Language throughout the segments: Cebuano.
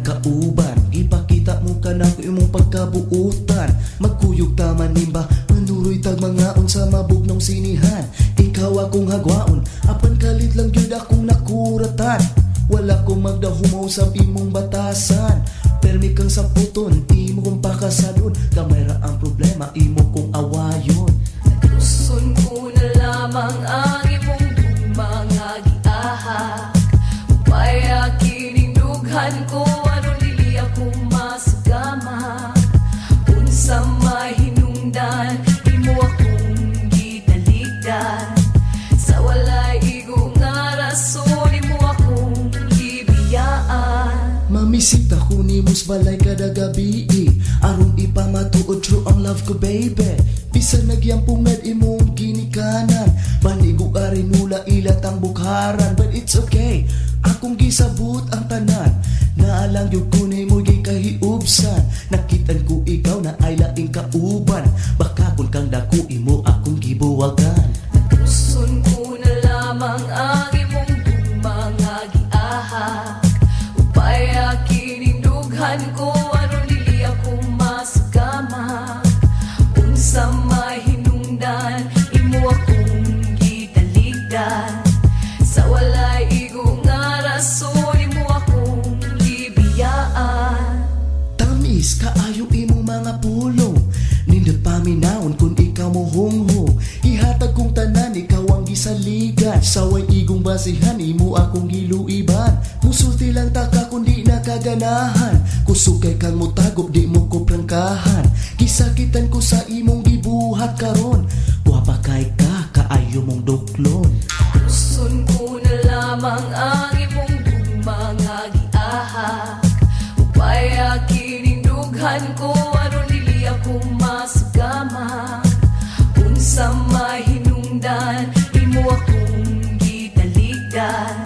nagkauban. Ipakita mo ka na imong pagkabuutan. Magkuyog ta man nimba, manuroy tag mga unsa mabugnong sinihan. Ikaw akong hagwaon, apan kalit lang gyud akong nakuratan. Wala ko magdahumaw sa imong batasan. Permi kang saputon, imo kong pakasadon. Gamay ra ang problema, imo kong awayon. Tuson ko na lamang ang imong gugma nga giahak. Upaya kining dughan ko aron dili ako masugama. Unsa mahinungdan imo akong gitalikdan. Sa walay igo nga rason imo akong gibiyaan. Mamisita ko nimo sa balay kada gabi, aron ipamatuod true ang love ko, baby. Bisan nagyampungad imong ginikanan, Banigo arinula ilat ang bukharan. But it's okay, akong gisabot ang tanan. Naalang gyud ko nimo gikahiubsan. Nakitan ko ikaw na ay laing kauban. Baka kun kang dako imo akong gibuwagan. Tuson ko na lamang ang imong gugma nga giahak. Upaya kining dughan ko aron dili ako masugama. Unsa mahinungdan imo akong gitalikdan. Sa walay igo nga rason imo akong gibiyaan. Tamis kaayo imong mga pulong. Nindot paminawon kung ikaw mo hunghong. Ihatag kong tanan, ikaw ang gisaligan. Saway igong basihan, imo akong giluiban. Musulti lang taka kung di nakaganahan. Kusog kay kang mutago, di mo ko prangkahan. Gisakitan ko sa imong gibuhat karon. Guwapa kay ka, kaayo mong duklon. Tuson ko na lamang ang imong gugma nga giahak. Upaya kining dughan ko aron dili ako masugama. Unsa mahinungdan imo akong gitalikdan.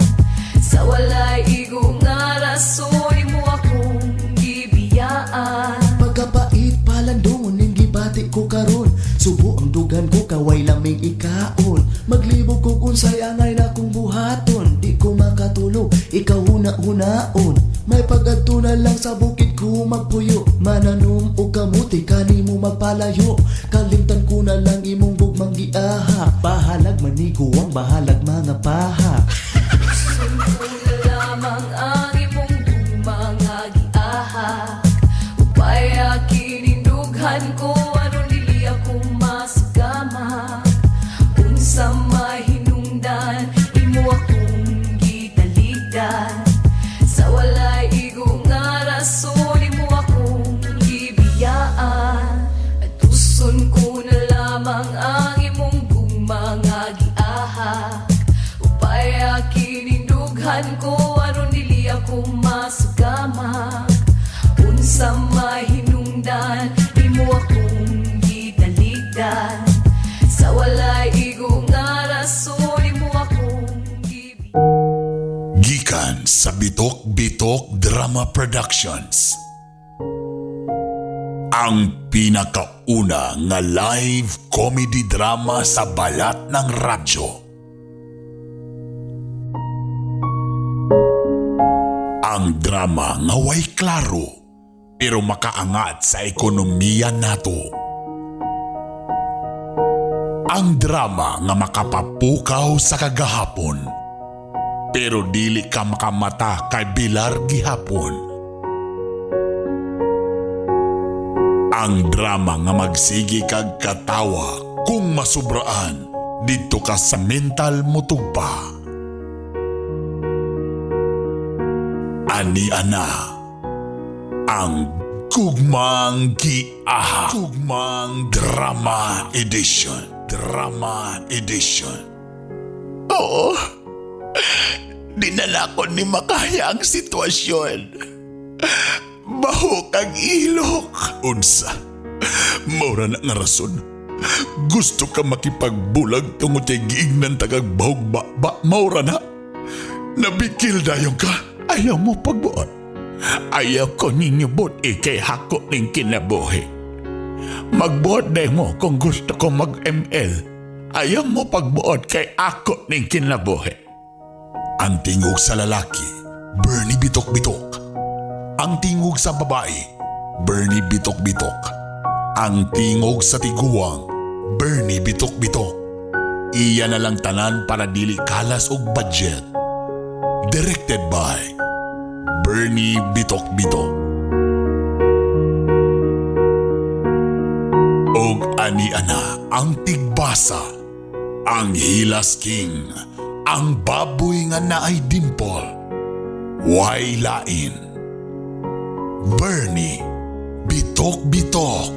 Sa walay igo nga rason imo akong gibiyaan. Pagkapait palandong ning gibati ko karon. Subo ang dugan ko kaway laming ikaon. Maglibog ko unsay angay na kong buhaton. Di ko makatulog, ikaw huna-hunaon. May pag-adto na lang sa bukid ko magpuyo. Mananom og kamuti kanimo magpalayo. Kalimtan ko na lang imong gugmang giahak. Bahalag maniguang, bahalag mga pahak. Tuson ko na lamang ang imong gugma nga giahak. Upaya kining dughan ko aron dili ako masugama. Unsa mahinungdan imo akong gitalikdan. Sa walay igo nga rason imo akong gibiyaan. Tuson ko na lamang ang imong gugma nga giahak. Upaya kining dughan ko aron dili ako masugama. Unsa mahinungdan imo akong gitalikdan. Sa walay igo nga rason imo akong gibiyaan. Gikan sa Bitok Bitok Drama Productions. Ang pinakauna nga live comedy drama sa balat ng radyo. Ang drama nga way klaro pero makaangat sa ekonomiya nato. Ang drama nga makapapukaw sa kagahapon pero dili ka makamata kay Bilar gihapon. Ang drama nga magsigi kag katawa kung masubraan didto ka sa mental mutugpa. Ani ana ang Gugmang Giaha. Gugmang Drama Edition. Drama Edition. Oo. Dinala ko ni makaya ang sitwasyon. Bahok ang ilok. Unsa? Maura na nga rason. Gusto ka makipagbulag tungod kay giignan tagag bahog ba, ba maura na. Nabikil dayon ka. Ayaw mo pagbuot. Ayaw ko ninyo buot ikay hako ning kinabuhi. Magbuot day mo kung gusto ko mag-ML. Ayaw mo pagbuot kay ako ning kinabuhi. Ang tingog sa lalaki, Bernie Bitok-Bitok. Ang tingog sa babae, Bernie Bitok-Bitok. Ang tingog sa tiguang, Bernie Bitok-Bitok. Iya na lang tanan para dili kalas og budget. Directed by Bernie Bitok-Bitok. Og ani ana ang tigbasa, ang Hilas King, ang baboy nga naay dimple, way lain. Bernie Bitok Bitok.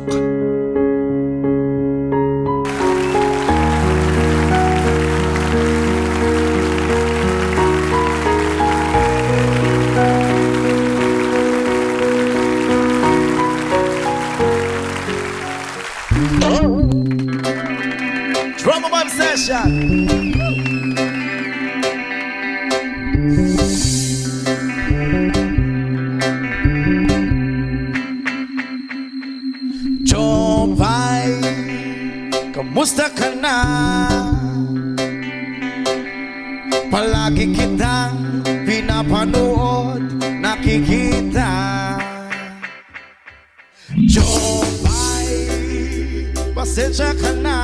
Drama Vibe Session. Chopay, kamusta ka na? Palagi kitang pinapanood, nakikita. Chopay, pasensya ka na.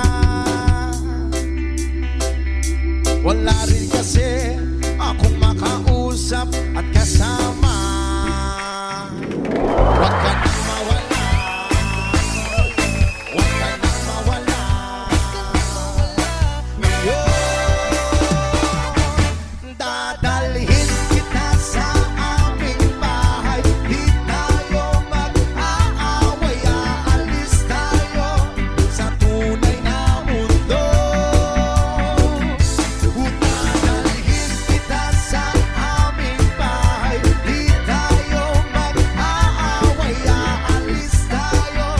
Wala rin kasi akong makausap at kasama. Huwag ka nang mawala. Huwag ka nang mawala. Ngayon, dadalhin kita sa aming bahay. Di tayo mag-aaway. Aalis tayo sa tunay na mundo. Dadalhin kita sa aming bahay. Di tayo mag-aaway. Aalis tayo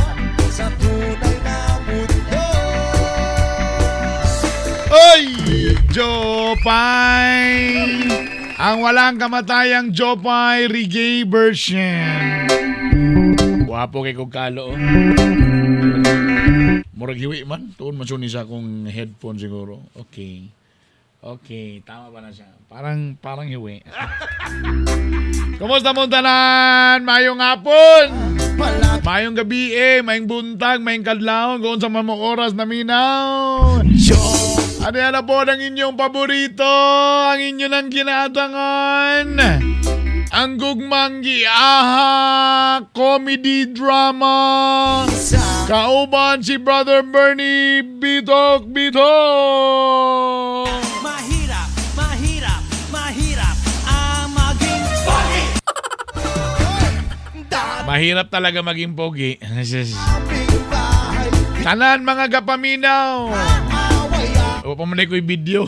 sa tunay na mundo. Oy! Jopay! Ang walang kamatayang Jopay Reggae version. Wapo kay kog kalo. Oh. Murag hiwi man. Tuon man siya ni sa akong headphone siguro. Okay. Okay, tama ba na siya? Parang hiwi. Kumusta mo tanan? Mayong hapon! Palagi Mayong gabi eh, mayong buntag, mayong kadlawon, kung sa mga oras na minaw. Jopay. Ano yan na po ang inyong paborito? Ang inyo ng ginaatangan? Ang gugmang giaha comedy drama. Sa Kauban si Brother Bernie Bitok Bitok. Mahirap, mahirap, mahirap ang maging pogi. Mahirap talaga maging pogi. Daming bahay. Tanan mga gapaminaw. Aaway O pa man ko'y video.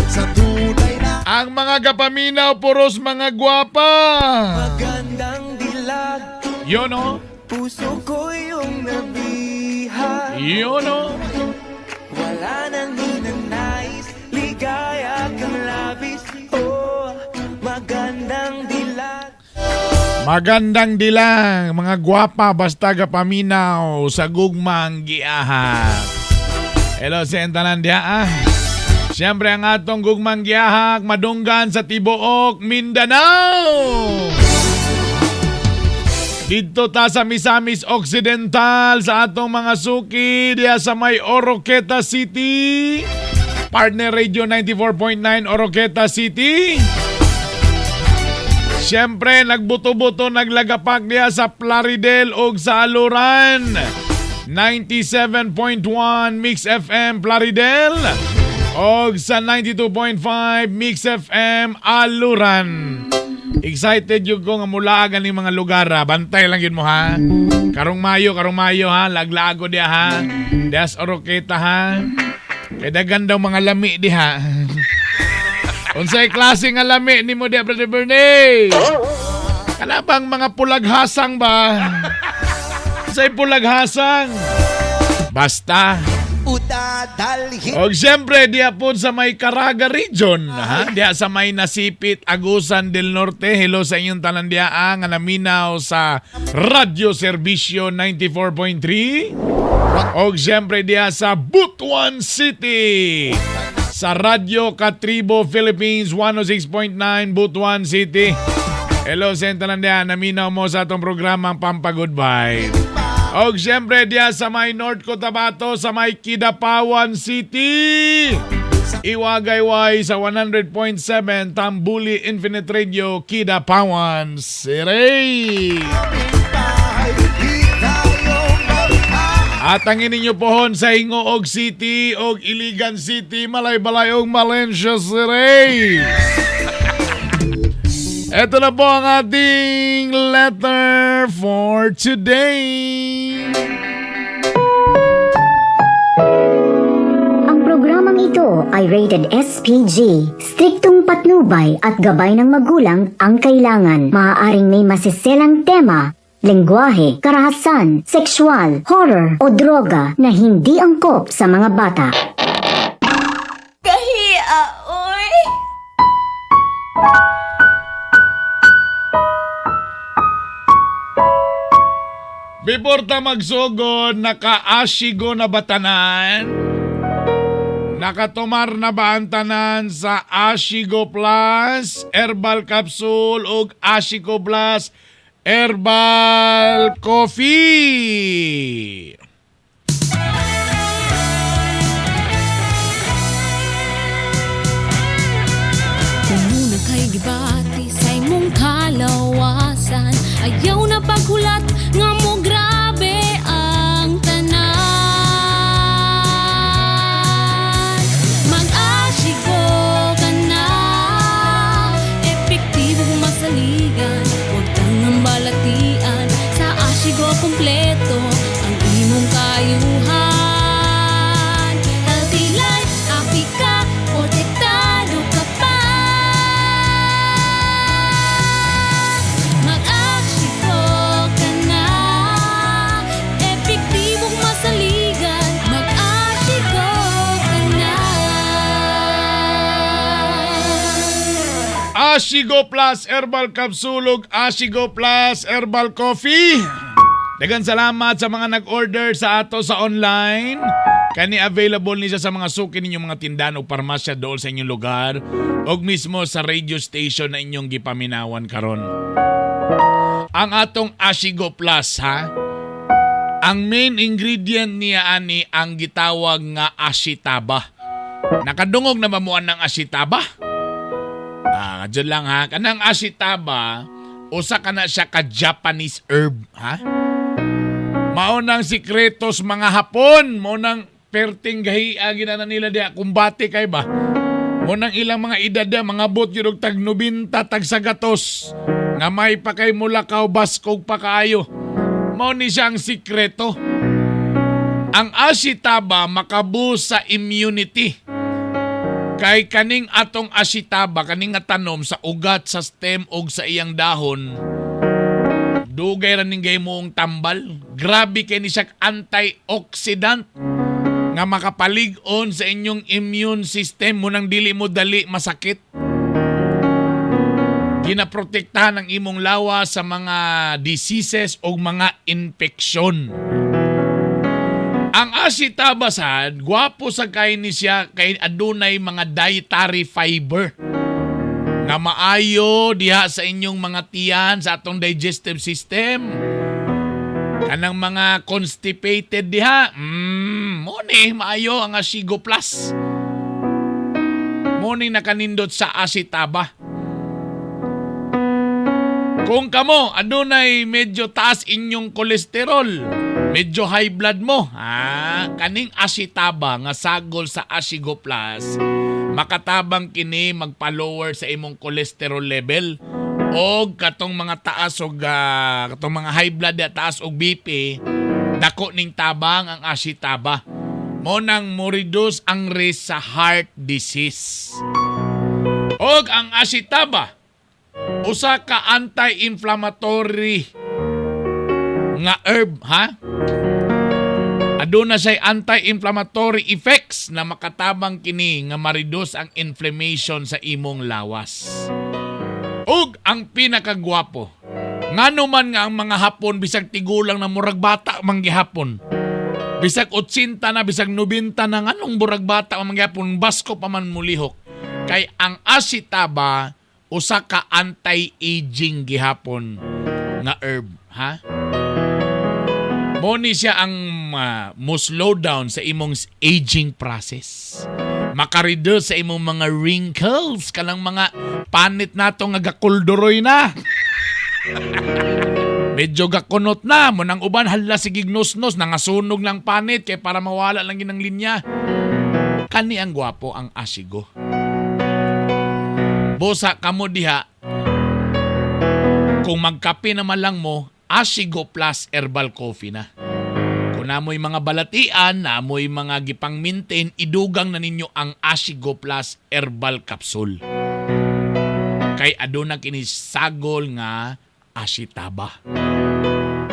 sa tunay na Ang mga gapaminaw puros mga gwapa. Magandang dilag, Yun oh. puso ko yung nabihag. Yun oh. Wala nang ninanais, ligaya kang labis. Oh, magandang dilag. Magandang dilang, mga gwapa basta gapaminaw sa gugmang giahak. Hello sa entanan diha ah. Siyempre ang atong gugmang giahak madunggan sa tibuok Mindanao. Dito ta sa Misamis Occidental sa atong mga suki diha sa may Oroqueta City. Partner Radio 94.9 Oroqueta City. Siyempre, nagbuto-buto, naglagapak niya sa Plaridel ug sa Aluran. 97.1 Mix FM Plaridel og sa 92.5 Mix FM Aluran. Excited yun ko nga mula ni mga lugar ha. Bantay lang yun mo ha. Karong Mayo ha. Laglago diya ha. Diya sa Oroqueta ha. Kay dagan daw mga lami diha. Unsay klase nga lami nimo diha, Brother Bernie? Kana bang mga pulaghasang ba? Unsay pulaghasang? Basta. Udadalhin Og siyempre, diya po sa may Caraga Region, ha? Diya sa may Nasipit, Agusan del Norte. Hello sa inyong tanan diya, ah, nga naminaw sa Radyo Serbisyo 94.3. Og siyempre diya sa Butuan City. Sa Radyo Katribo Philippines 106.9 Butuan City. Hello sa tanan diha, naminaw mo sa atong programa ang Pampa Good Vibe. Og siyempre diha sa may North Cotabato, sa may Kidapawan City. Iwagayway sa 100.7 Tambuli Infinite Radio, Kidapawan City. Bahay, di tayo mag At ang ininyo pohon sa Ingoog City og Iligan City, Malaybalay og Valencia City. Ito na po ang ating letter for today. Ang programang ito ay rated SPG. Striktong patnubay at gabay ng magulang ang kailangan. Maaaring may masiselang tema, lengguwahe, karahasan, sexual, horror o droga na hindi angkop sa mga bata. Kahia, oy! Before ta magsugod, nakaasigo na ba tanan? Nakatumar na ba ang tanan sa Ashigo Plus, Herbal Capsule ug Ashigo Plus Herbal Coffee? Muna kay gibati sa imong kalawasan. Ayaw na paghulat nga mo grabe ang tanan. Mag-asyiko ka na, epektibo kung masaligan. Huwag tangang balatian, sa asyigo kompleto ang imong kayuhan. Healthy life, happy ka, protektado ka pa. Mag-asyiko ka na, epektibong masaligan. Mag-asyiko ka na. Ashigo Plus Herbal Capsule ug Ashigo Plus Herbal Coffee. Dagan salamat sa mga nag-order sa ato sa online. Kani available ni siya sa mga suki ninyong mga tindahan o parmasya dool sa inyong lugar o mismo sa radio station na inyong gipaminawan karon. Ang atong Ashigo Plus ha. Ang main ingredient niya ani ang gitawag nga ashitaba. Nakadungog na ba mo ang ashitaba? Ah, dyan lang ha. Kanang ashitaba, usa ka na siya ka Japanese herb, ha? Mao nang sikretos mga Hapon, mao nang perting gahia ginana nila diha kumbate kay ba. Mao nang ilang mga edad diha mga bot yun og tag 90 tag sagatos nga may pa kay mulakaw baskog pa kaayo. Mao ni siya ang sikreto. Ang ashitaba makaboost sa immunity. Kay kaning atong asitaba, kaning nga tanom sa ugat, sa stem og sa iyang dahon, dugay ra ning gaymoong tambal. Grabe kay ni siya antioxidant nga makapalig-on sa inyong immune system mo nang dili mo dali masakit. Ginaprotektahan ang imong lawa sa mga diseases o mga infeksyon. Ang asitaba sad, gwapo sa kay ni siya kay adunay mga dietary fiber nga maayo diha sa inyong mga tiyan sa atong digestive system. Kanang mga constipated diha, mo ni maayo ang Asigo Plus. Mo ni nakanindot sa asitaba. Kung kamo, adunay medyo taas inyong kolesterol, medyo high blood mo, ha? Kaning asitaba nga sagol sa Asigo Plus, makatabang kini magpa-lower sa imong cholesterol level og katong mga taas og katong mga high blood at taas og BP, dako ning tabang ang asitaba. Mo nang mo reduce ang risk sa heart disease. Og ang asitaba, usa ka anti-inflammatory nga herb ha. Aduna siya'y anti-inflammatory effects na makatabang kini nga ma-reduce ang inflammation sa imong lawas. Ug ang pinakagwapo, ngano man nga ang mga Hapon bisag tigulang na murag bata man gihapon. Bisag 80 na, bisag 90 na, nganong murag bata man gihapon, basko pa man mulihok. Kay ang asitaba, Usa ka anti-aging gihapon nga herb, ha? Mo ni siya ang mo slow down sa imong aging process. Makareduce sa imong mga wrinkles, kanang mga panit nato nga gakulduroy na. Medyo gakunot na mo nang uban, hala, sige nos-nos nangasunog ng panit kay para mawala lang ginang linya. Kani ang gwapo, ang Asigo. Busa kamo diha, kung magkape naman lang mo, Asigo Plus Herbal Coffee na. Kung namoy mga balatian, namoy mga gipang maintain, idugang na ninyo ang Asigo Plus Herbal Capsule. Kay aduna kini sagol nga ashitaba.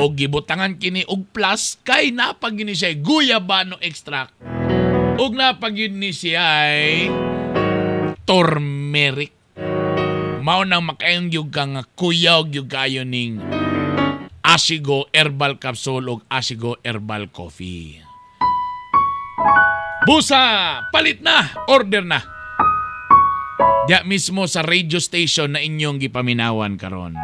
O gibutangan kini og plus kay napag gini siya guyabano extract. Ug napag yun ni siya ay turmeric. Mao nang makaayong gyud ka nga kuyaw gyud kayo ning Asigo Herbal Capsule ug Asigo Herbal Coffee. Busa, palit na, order na. Diya mismo sa radio station na inyong gipaminawan karon.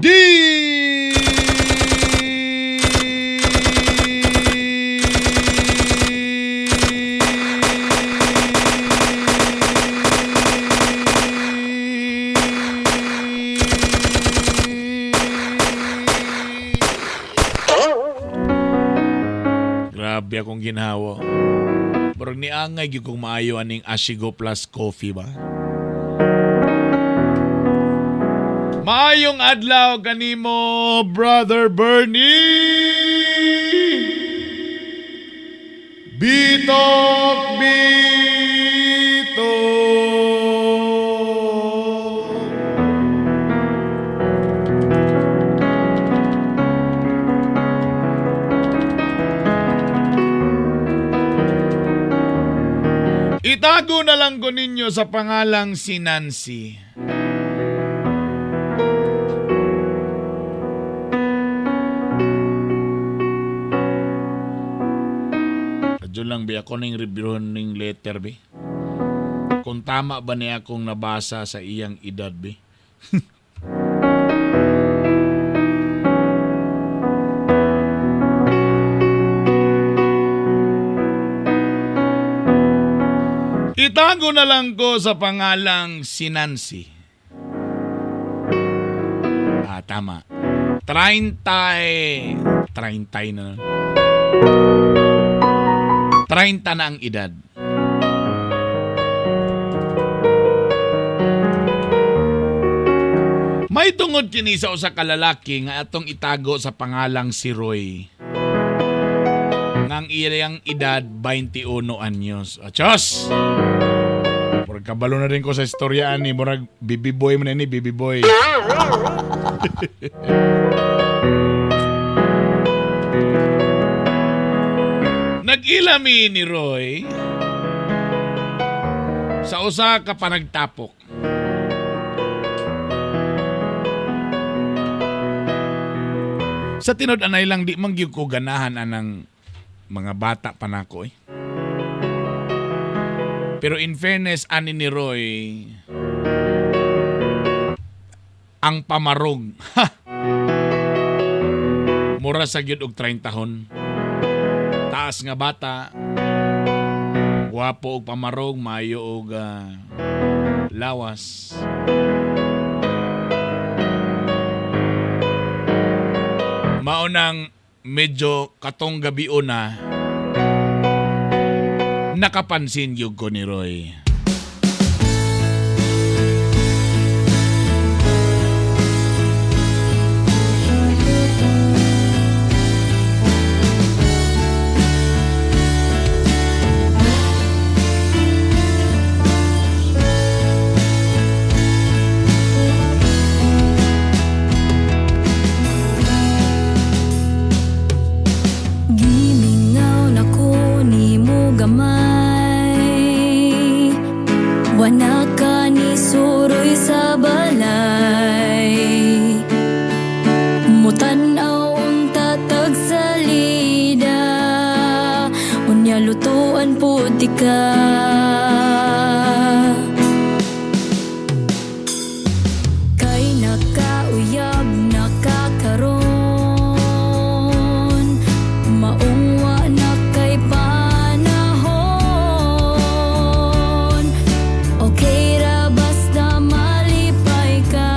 Di Grabe akong ginhawa. Murag niangay gyud kong maayo aning Asigo Plus Coffee ba? Maayong adlaw kanimo, Brother Bernie! Bitok, bitok! Itago na lang ko ninyo sa pangalang si Nancy. Adyo lang bi, ako ning review ning letter bi. Kung tama ba niya akong nabasa sa iyang edad bi. Itago na lang ko sa pangalang si Nancy. Ah, tama. 30 30 na. 30 na ang edad. May tungod kini sa usa ka lalaki nga atong itago sa pangalang si Roy. Ngang iyang edad 21 anyos. Achos! Murag kabalo na rin ko sa istorya ani, murag baby boy man ni baby boy. Nag-ilami ni Roy sa usa ka panagtapok. Sa tinud-anay lang, di man gyud ko ganahan anang mga bata pa nako eh. Pero in fairness ani ni Roy, ang pamarog. Ha! Mura sa gyud og 30 hon. Taas nga bata. Gwapo og pamarog, maayo og lawas. Mao nang medyo katong gabi na nakapansin gyud ko ni Roy. gamay. Wala ka ni suroy sa balay. Mutanaw unta tagsalida. Unya lutuan pud ka. Kay nakauyab nakakaron, maong wa na kay panahon. Okay ra basta malipay ka,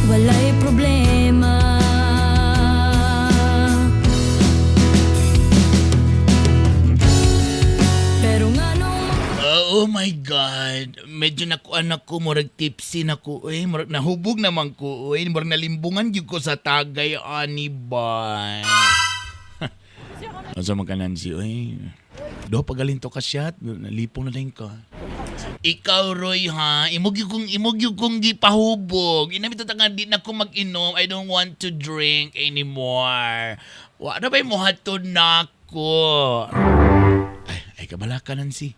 walay problema. Pero nganong Oh my God. Medyo nakuan ako, murag tipsy na ko, eh. Murag nahubog naman ko, eh. Murag nalimbungan gyud ko sa tagay, ani ba. Asa man ka, Nancy, oy. Do, pagalinto ka siya, nalipong na din ka. Ikaw, Roy, ha? Imog yung kong gipahubog. Inamit nga di na ko mag-inom. I don't want to drink anymore. Wa na ba'y muhatod na ako? Ay, ay kabala ka, Nancy.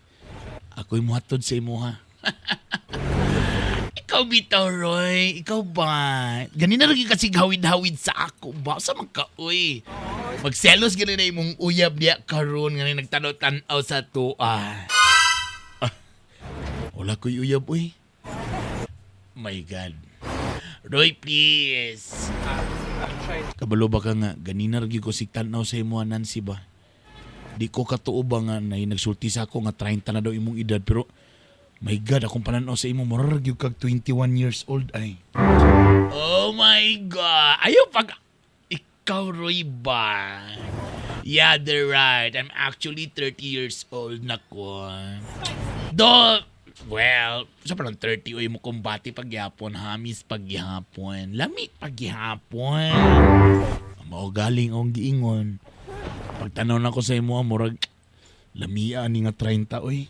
Ako'y muhatod sa imuha. Ikaw bitaw, Roy. Ikaw ba? Ganina rin kasi hawid-hawid sa ako ba? Sa man ka, uy. Magselos gani na imong uyab diya karon ngani nagtanaw-tanaw sa tuwa. Ah, wala ko'y uyab, uy. My God. Roy, please. Kabalo ba ka nga, ganina rin ko sig tanaw sa imuha, Nancy ba? Di ko katuo ba nga na nagsulti sa ako nga 30 na daw imong edad pero my God, akong pananaw sa imo murag gyud kag 21 years old ay. Oh my God. Ayaw pag ikaw, Roy, ba? Yeah, they're right. I'm actually 30 years old na ko. Do, well, sa parang 30 oy mo kumbati pagyapon, hamis pagyapon, lami pagyapon. Mao galing ang giingon. Pagtanaw na ko sa imo, murag lamia ni nga 30 oy.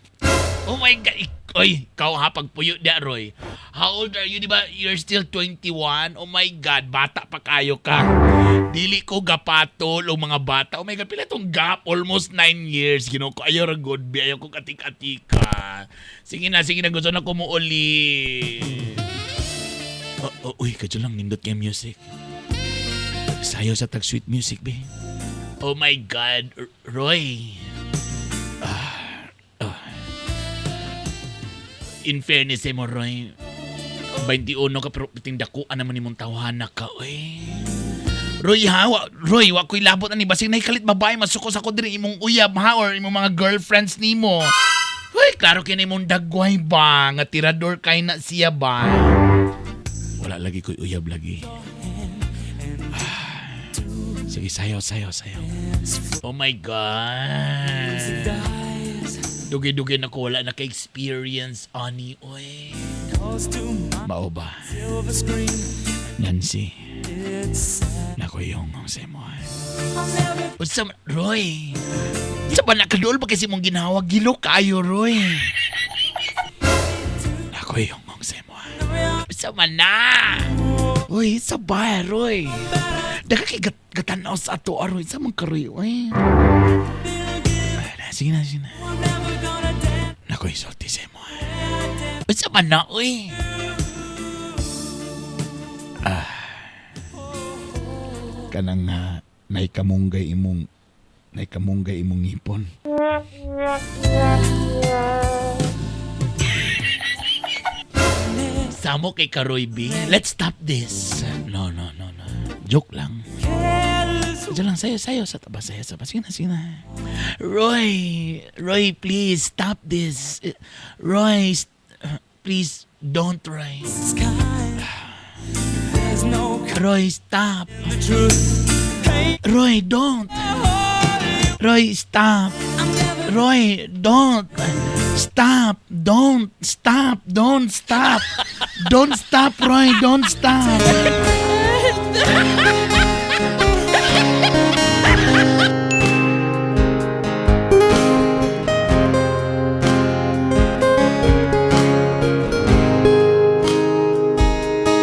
Oh my God. Oy, ikaw ha, pagpuyo da, Roy. How old are you, di ba? You're still 21. Oh my God, bata pa kayo ka. Dili ko gapatol o mga bata. Oh my God, pila tong gap? Almost 9 years. Ginoo ko, ayaw ra good, be. Ayaw ko katik-atika. Sige na, sige na. Gusto na ko mo uli. Oh, oh, uy, kadyo lang, nindot kay music. Sayo sa tag sweet music, be. Oh my God, Roy. In fairness eh mo, Roy, 21 ka pero tindakuan naman imong tawhana ka, oy. Roy ha, wa, Roy, wa ko'y labot ani basig nahikalit babae masukos ako diri imong uyab ha or imong mga girlfriends nimo. Hoy, klaro kini imong dagway ba nga tirador kay na siya ba. Wala lagi ko'y uyab lagi. Ah. Sige, sayaw, sayaw, sayaw. Oh my God. Dugi-dugi na ko wala na ka-experience ani oy. Mao ba? Nancy. Nako yung ang sa mo. Unsa man- Roy? Sa ba nakaduol ba kasi mong ginawa? Gilo kayo, Roy. Nako yung ang sa mo. Unsa man na? Uy, sa ba, Roy? Daga kay gatanaw sa ato, ah, Roy. Sa man ka, Roy, uy. Ay, na, sige na, sige na. Nako, isulti sa mo. Unsa man na, uy? Ah. Kanang naikamungay imong ngipon. Samo kay Karoy B. Let's stop this. No, no, no, no. Joke lang. Diyan lang, sayo, sayo. Sa taba, sayo, sa Sige na, sige na. Roy, Roy, please, stop this. Roy, please, don't, Roy. Roy, stop. Roy, don't. Roy, stop. Roy, don't. Stop. Don't. Stop. Don't stop. Don't stop, Roy. Don't stop.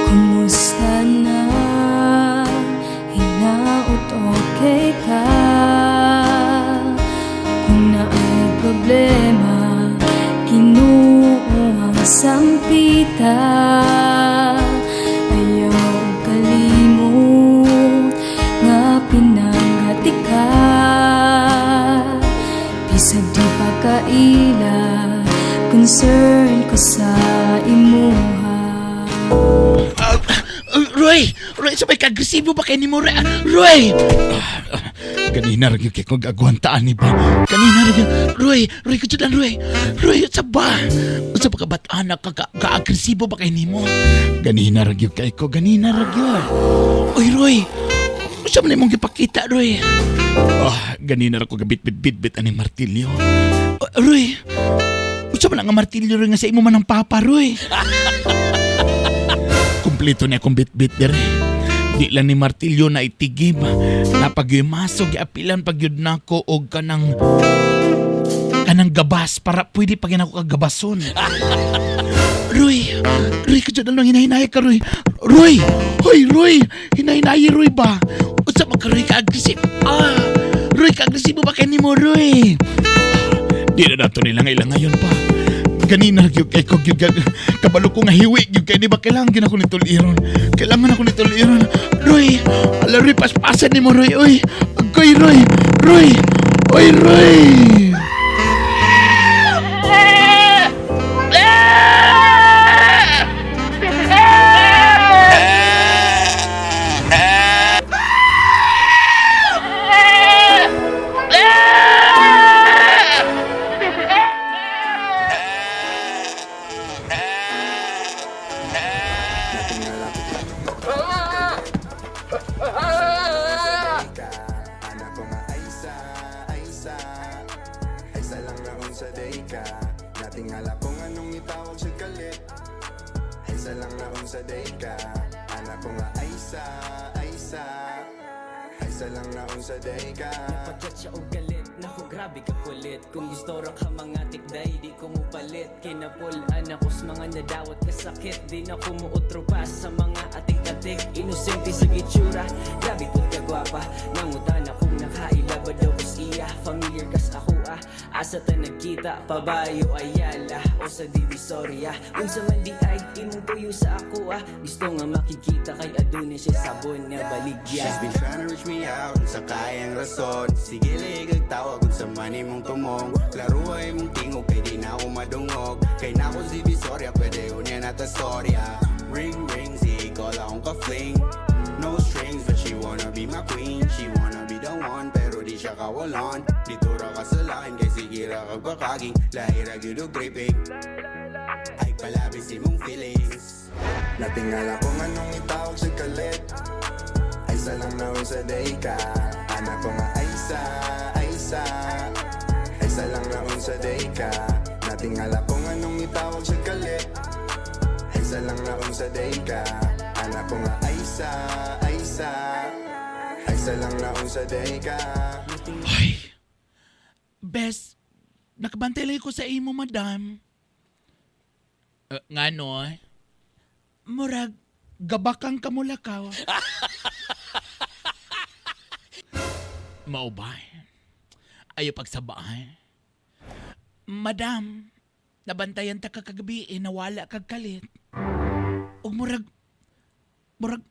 Kumusta na? Hinaot okay ka? ila. Concern ko sa imuha. Roy! Roy, sabay ka-agresibo ba kay ni mo, Roy? Roy! Ganina rin yung kay kong agwantaan ni ba? Ganina rin yung... Roy! Roy, kajud lang, Roy! Roy, sa ba? Sa ba ka ba't anak ka, ka-agresibo ba kay nimo? Ganina rin yung kay ko, ganina rin yun. Oy, Roy! Sa man imong gipakita, Roy? Ganina rin ko gabit-bit-bit-bit ani martilyo. Oh, Roy! Unsa man ang martilyo, Roy, nga sa imo man ang papa, Roy? Kumpleto ni akong bitbit dere. Di lang ni martilyo na itigib. Napagyimasog, apilan pagyud nako og kanang gabas para pwede pa ako kagabason. Roy, Roy, kadyo na lang hinahinay ka, Roy. Roy, hoy, Roy, hinahinay, Roy ba? Unsa man ka, Roy, ka-aggressive? Roy, ka-agresibo ba kay nimo, Roy? Di na nato nila nga ngayon pa. Ganina gyud kay ko gyud kabalo ko nga hiwi gyud kay di ba kailangan gyud ako ni tuliron. Kailangan ako ni tuliron. Roy, ala Roy, paspasan nimo, Roy, oy. Agoy, Roy. Roy. Oy, Roy. Anak ko nga ay sa, ay sa. Ay sa lang naon sa day ka. Natingala kung anong itawag sa kalit. Ay sa lang naon sa day ka. Anak ko nga ay sa, ay sa. Ay sa lang naon sa day ka. Pagkat siya og galit, naku grabe ka kulit. Kung gusto ra ka mga tikday, di ko mupalit. Kinapulaan ako sa mga nadawat kasakit. Di na ko muutro pa sa mga atik-atik. Inosente sa gitsura, grabe pud ka gwapa. Nangutan akong nakaila ba daw kus iya. Familiar kas ako ah, asa ta nagkita. Pabayo Ayala o sa Divisoria. Unsa man di ay imong tuyo sa ako ah. Gusto nga makikita kay adunay siya sabon nga baligya. She's been trying to reach me out sa kayang rason. Sige ligag tawag kung sa mani mong tumong. Laro ay mong tingog kay di na ako madungog. Kay na ako si Visoria, pwede unya na ta storya. Ring ring, si call akong ka-fling. No strings, but she wanna be my queen. She wanna be the one, pero di siya kawalan. Dito ra ka sa line, kay sige ra kag bakaging. Lahi ra gyud og tripping. Ay palabis imong feelings. Natingala kung anong itawag sa kalit. Ay sa lang naon sa day ka. Anak ko nga ay sa, ay sa. Ay sa lang naon sa day ka. Natingala kung anong itawag sa kalit. Ay sa lang naon sa day ka. Anak ko nga ay sa, ay sa. Ay sa lang naon sa day ka. Ay. Bes, nakabantay lang ko sa imo, madam. Ngano eh? Murag, gabakang kamulakaw. Mao ba? Ayaw pagsabaan. Madam, nabantayan ta ka kagabi, eh, nawala kag kalit. Ug murag, murag,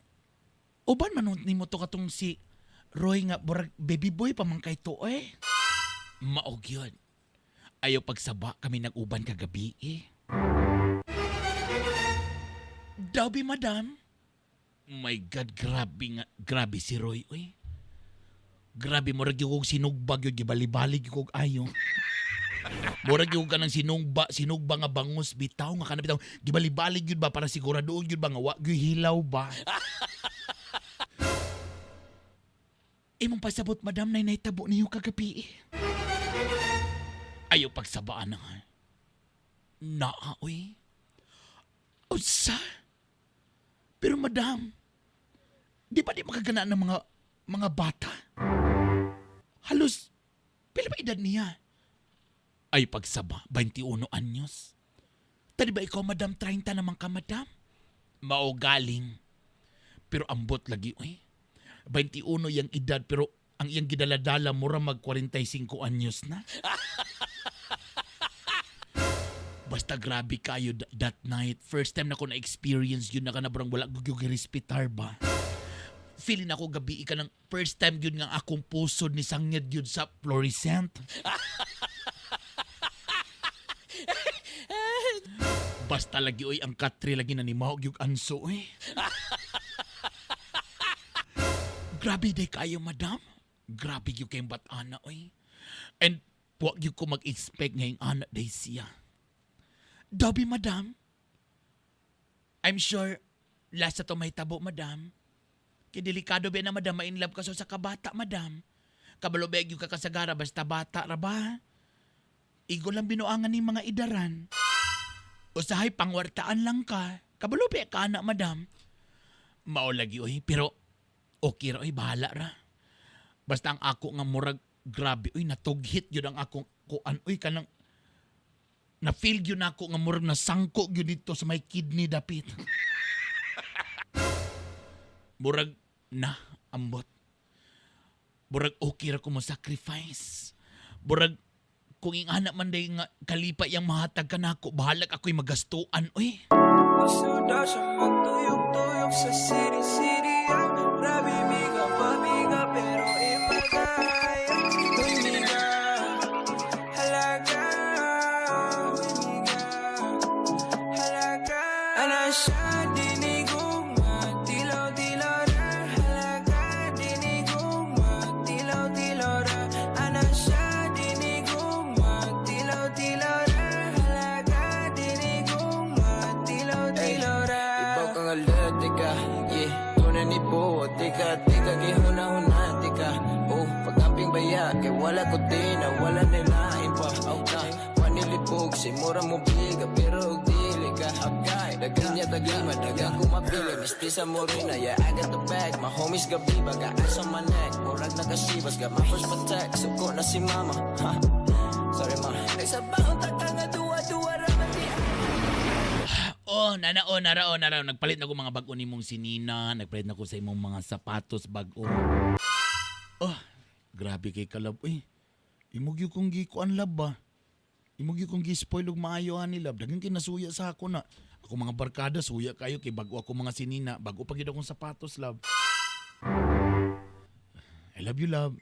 uban man nimo to katong si Roy nga, murag baby boy pa man kay to eh. Maog yun. Ayaw pagsaba kami nag-uban kagabi eh. Dabi, madam. My God, grabe nga. Grabe si Roy, oy. Grabe, murag yung kong sinugbag yun, gibali-bali yung kong ayo. Murag yung ka ng sinugba, sinugba nga bangus bitaw nga kana bitaw. Gibali-bali yun ba para siguradoon yun ba nga wa gyud hilaw ba? Imong pasabot, madam, na naitabo niyo kagabi eh. Ayaw pagsabaan na nga. Naa, oy. Unsa? Pero madam, di ba di makagana ng mga bata? Halos, pila ba edad niya? Ay pagsaba, 21 anyos. Tadi ba ikaw, madam, 30 naman ka, madam? Mao galing. Pero ambot lagi, oy. 21 yang edad, pero ang iyang gidaladala mura mag 45 anyos na. Basta grabe kayo that night. First time na ko na-experience yun na ka na barang wala ko respetar ba. Feeling ako gabi ka ng first time yun nga akong pusod ni sangyad yun sa fluorescent. Basta lagi oy ang katre lagi na ni Mao gyud anso oy. Grabe day kayo, madam. Grabe gyud kayong bat-ana oy. And wa gyud ko mag-expect ngayong ana day siya. Dobby, madam. I'm sure last sa to may tabo, madam. Kay delikado ba na, madam, ma-inlove ka sa kabata, madam. Kabalo ba gyud ka kasagara basta bata ra ba? Igo lang binuangan ni mga idaran. Usahay pangwartaan lang ka. Kabalo ba ka na, madam? Mao lagi oy, pero okay ra oy, bahala ra. Basta ang ako nga murag grabe oy, natughit gyud ang akong kuan oy, kanang na feel gyud nako nga murag nasangko gyud dito sa may kidney dapit. Murag na ambot. Murag okay ra ko mo sacrifice. Murag kung ingana man day nga kalipa yang mahatag ka nako, bahalag ako'y magastuan oy. Gusto daw siya magtuyok-tuyok sa city-city. Ay, grabe miga, pamiga, pero imagay. Uy, miga, halaga. Uy, miga, halaga. Ana siya, dinigugma, tilaw-tilaw ra. Halaga, dinigugma, tilaw-tilaw ra. Ana siya, dinigugma, tilaw-tilaw ra. Halaga, dinigugma, tilaw-tilaw ra. Ibaw kang alert, tika, yeah. Tunay ni po, tika, tika, gihuna-huna, tika. Oh, pag-amping baya, kay wala ko tina, wala nilain pa. Okay, manilipog, si mura mo biga, pero og dili ka. Okay, dagan niya tagima, dagan ko mapili, mistisa mo rin na, yeah, I got the bag, my homies gabi ba, got ice on my neck, murag nakasibas, got my first patek, suko na si mama, ha. Sorry ma. Nagsabaon ta ka nga duwa-duwa ra man di. Oh, nana oh, nara oh, nara. Nagpalit na ko mga bag-o nimong sinina, nagpalit na ko sa imong mga sapatos bag-o. Oh, grabe kay kalab uy. Imo gyud kong gikuan lab ba. Imo gyud kong gi-spoil og maayo ani lab. Daghang kinasuya sa ako na. Ako mga barkada suya kayo kay bag-o ako mga sinina, bag-o pa gyud akong sapatos lab. I love you, love.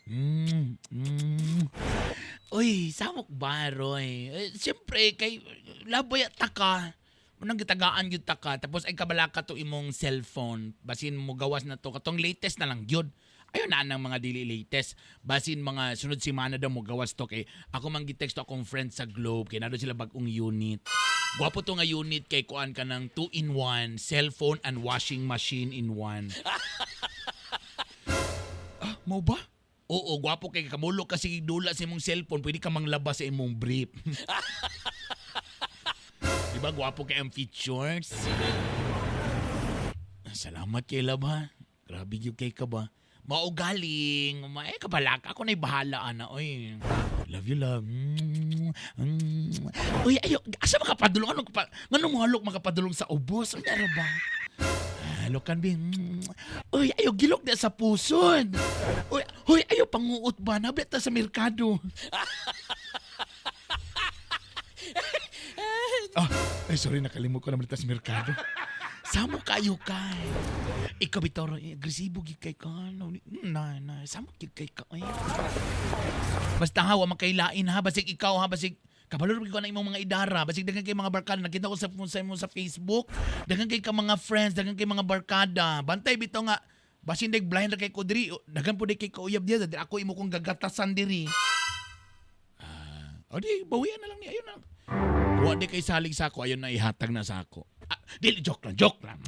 Uy, samok ba, Roy? Eh, siyempre, kay laboy at taka. Unang gitagaan yun taka. Tapos ay kabala ka to imong cellphone. Basin mo gawas na to. Katong latest na lang yun. Ayun na ang mga dili latest. Basin mga sunod semana daw mo gawas to. Kay ako man gitext akong friend sa Globe. Kay nado sila bagong unit. Gwapo to nga unit kay kuan ka ng 2-in-1 cellphone and washing machine in one. Ah, mo ba? Oo, gwapo kay kamulo kasi dula sa imong cellphone, pwede ka manglaba sa imong brief. Di ba gwapo kay ang features? Salamat kay love ha. Grabe gyud kay ka ba? Maugaling. Ma eh, kabalaka. Ako na'y bahala, ana. Oy. Love you, love. Mm, mm. Uy, ayo, asa makapadulong? Ano, pa, ngano mo halok makapadulong sa ubos? Ano ra ba? Halokan, bi. Uy, ayo, gilok na sa puson. Uy, huy, ayo, panguot ba? Nabit ta sa merkado. Ah, ay, sorry, nakalimot ko naman ta sa merkado. Samo kayo kay. Ikaw bitaw ra, eh, agresibo gid kay ka. No, na, na, samo gid kay ka. Ay. Basta ha, wa makailain ha, basig ikaw ha, basig kabalo ra ko na imong mga idara, basig daghan kay mga barkada, nakita ko sa imo sa Facebook, daghan kay ka mga friends, daghan kay mga barkada. Bantay bitaw nga basin dag blind ra kay ko diri, daghan pud kay kauyab diya, diri ako imo kong gagatasan diri. Ah, o di bawian na lang ni ayon na. Wa di kay salig sa ako, ayon na ihatag na sa ako. Ah, dili joke lang, joke lang.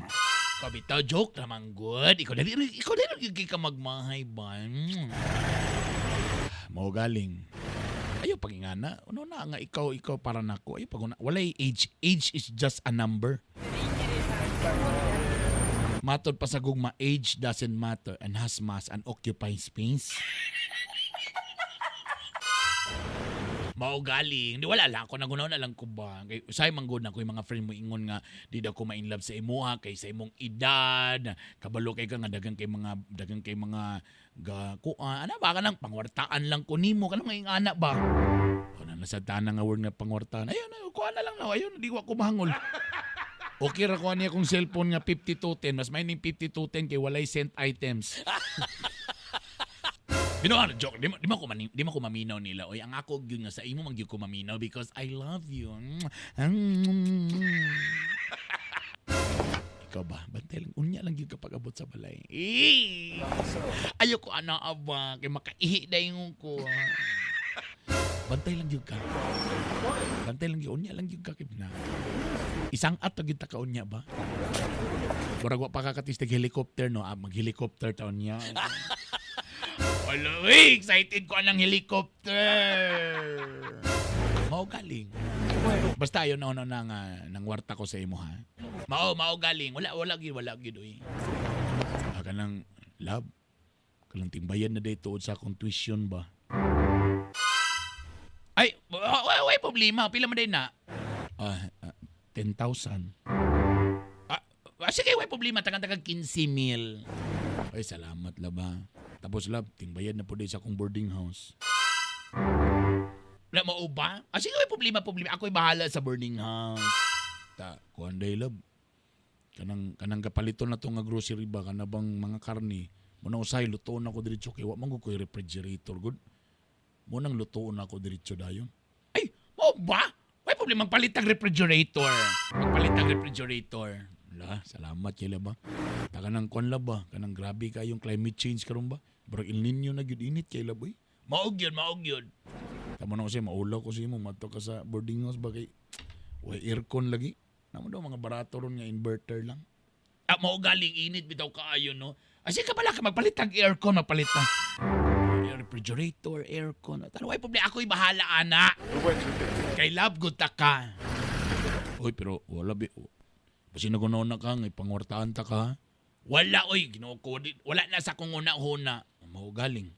Ikaw bitaw, joke lang good. Ikaw dali gyud kay ka magmahay ba. Mao galing. Ayo pagingana, ano na nga ikaw para nako. Ayo pag walay age, age is just a number. Matod pa sa gugma, age doesn't matter and has mass and occupy space. Mao galing. Di wala lang ako nagunaw na lang ko ba. Kay usay man gud na ko yung mga friend mo ingon nga di daw ko ma-in love sa imuha kay sa imong edad. Kabalo kay ka nga daghan kay mga ga kuan ana ba kanang pangwartaan lang ko nimo kanang nga ingana ba. Kana na sa tanan nga word nga pangwartaan. Ayun, ayun kuan na lang na. Ayun di wa ko mahangol. Okay ra ko ani akong cellphone nga 5210 mas may ning 5210 kay walay sent items. Pero ano, joke, di mo ko maminaw nila. Oy, ang ako gyud nga sa imo man gyud ko maminaw because I love you. Ikaw ba? Bantay lang. Unya lang gyud kapag abot sa balay. Eh! Ayoko ana aba kay makaihi dayon ko. Bantay lang gyud ka. Bantay lang gyud, unya lang gyud ka kay na. Isang ato gyud ta kaunya ba? Murag wa pa kakatistig helicopter, no? Ah, mag-helicopter taon niya. Wala, uy, excited ko anang helicopter. Mao galing. Basta ayo na na nga nang warta ko sa imo, ha. Mao mao galing. Wala wala gyud, wala gyud, uy. Ah, kanang love. Kanang timbayan na day tuod sa akong tuition ba. Ay, wala wala problema. Pila man day na? Ah, 10,000. Ah, ah, sige, wala problema. Tagang-tagang 15 mil. Ay, salamat, love, ha. Tapos, love, tingbayad na po day sa akong boarding house. Wala mo ba? Ah, sige, may problema, problema. Ako'y bahala sa boarding house. Ta, kuan day, love. Kanang kanang kapaliton na to nga grocery ba, kana bang mga karni. Muna usay lutoon ako diretso kay wa man gud ko'y refrigerator gud. Mo nang lutoon ako diretso dayon. Ay, mo ba? May problema magpalit ang refrigerator. Magpalit ang refrigerator. La, salamat kay ba. Ta kanang kuan la ba, kanang grabe kayong climate change karon ba? Barang El Nino na gyud, init kay la boy. Maog yun, maog yun. Tamo na kasi maulaw ko sa imo madto ka sa boarding house ba kay way aircon lagi. Namo daw mga barato ron nga inverter lang. Ah, mao galing, init bitaw kaayo, no. Asi ka pala ka magpalit ang aircon, magpalit ang refrigerator, aircon. Tano way problema, ako'y bahala ana. Kay love good ta ka. Oy, pero wala bi. Basi na na ka nga pangwartaan ta ka. Wala oy, Ginoo ko. Wala na sa akong una-una. Mao galing.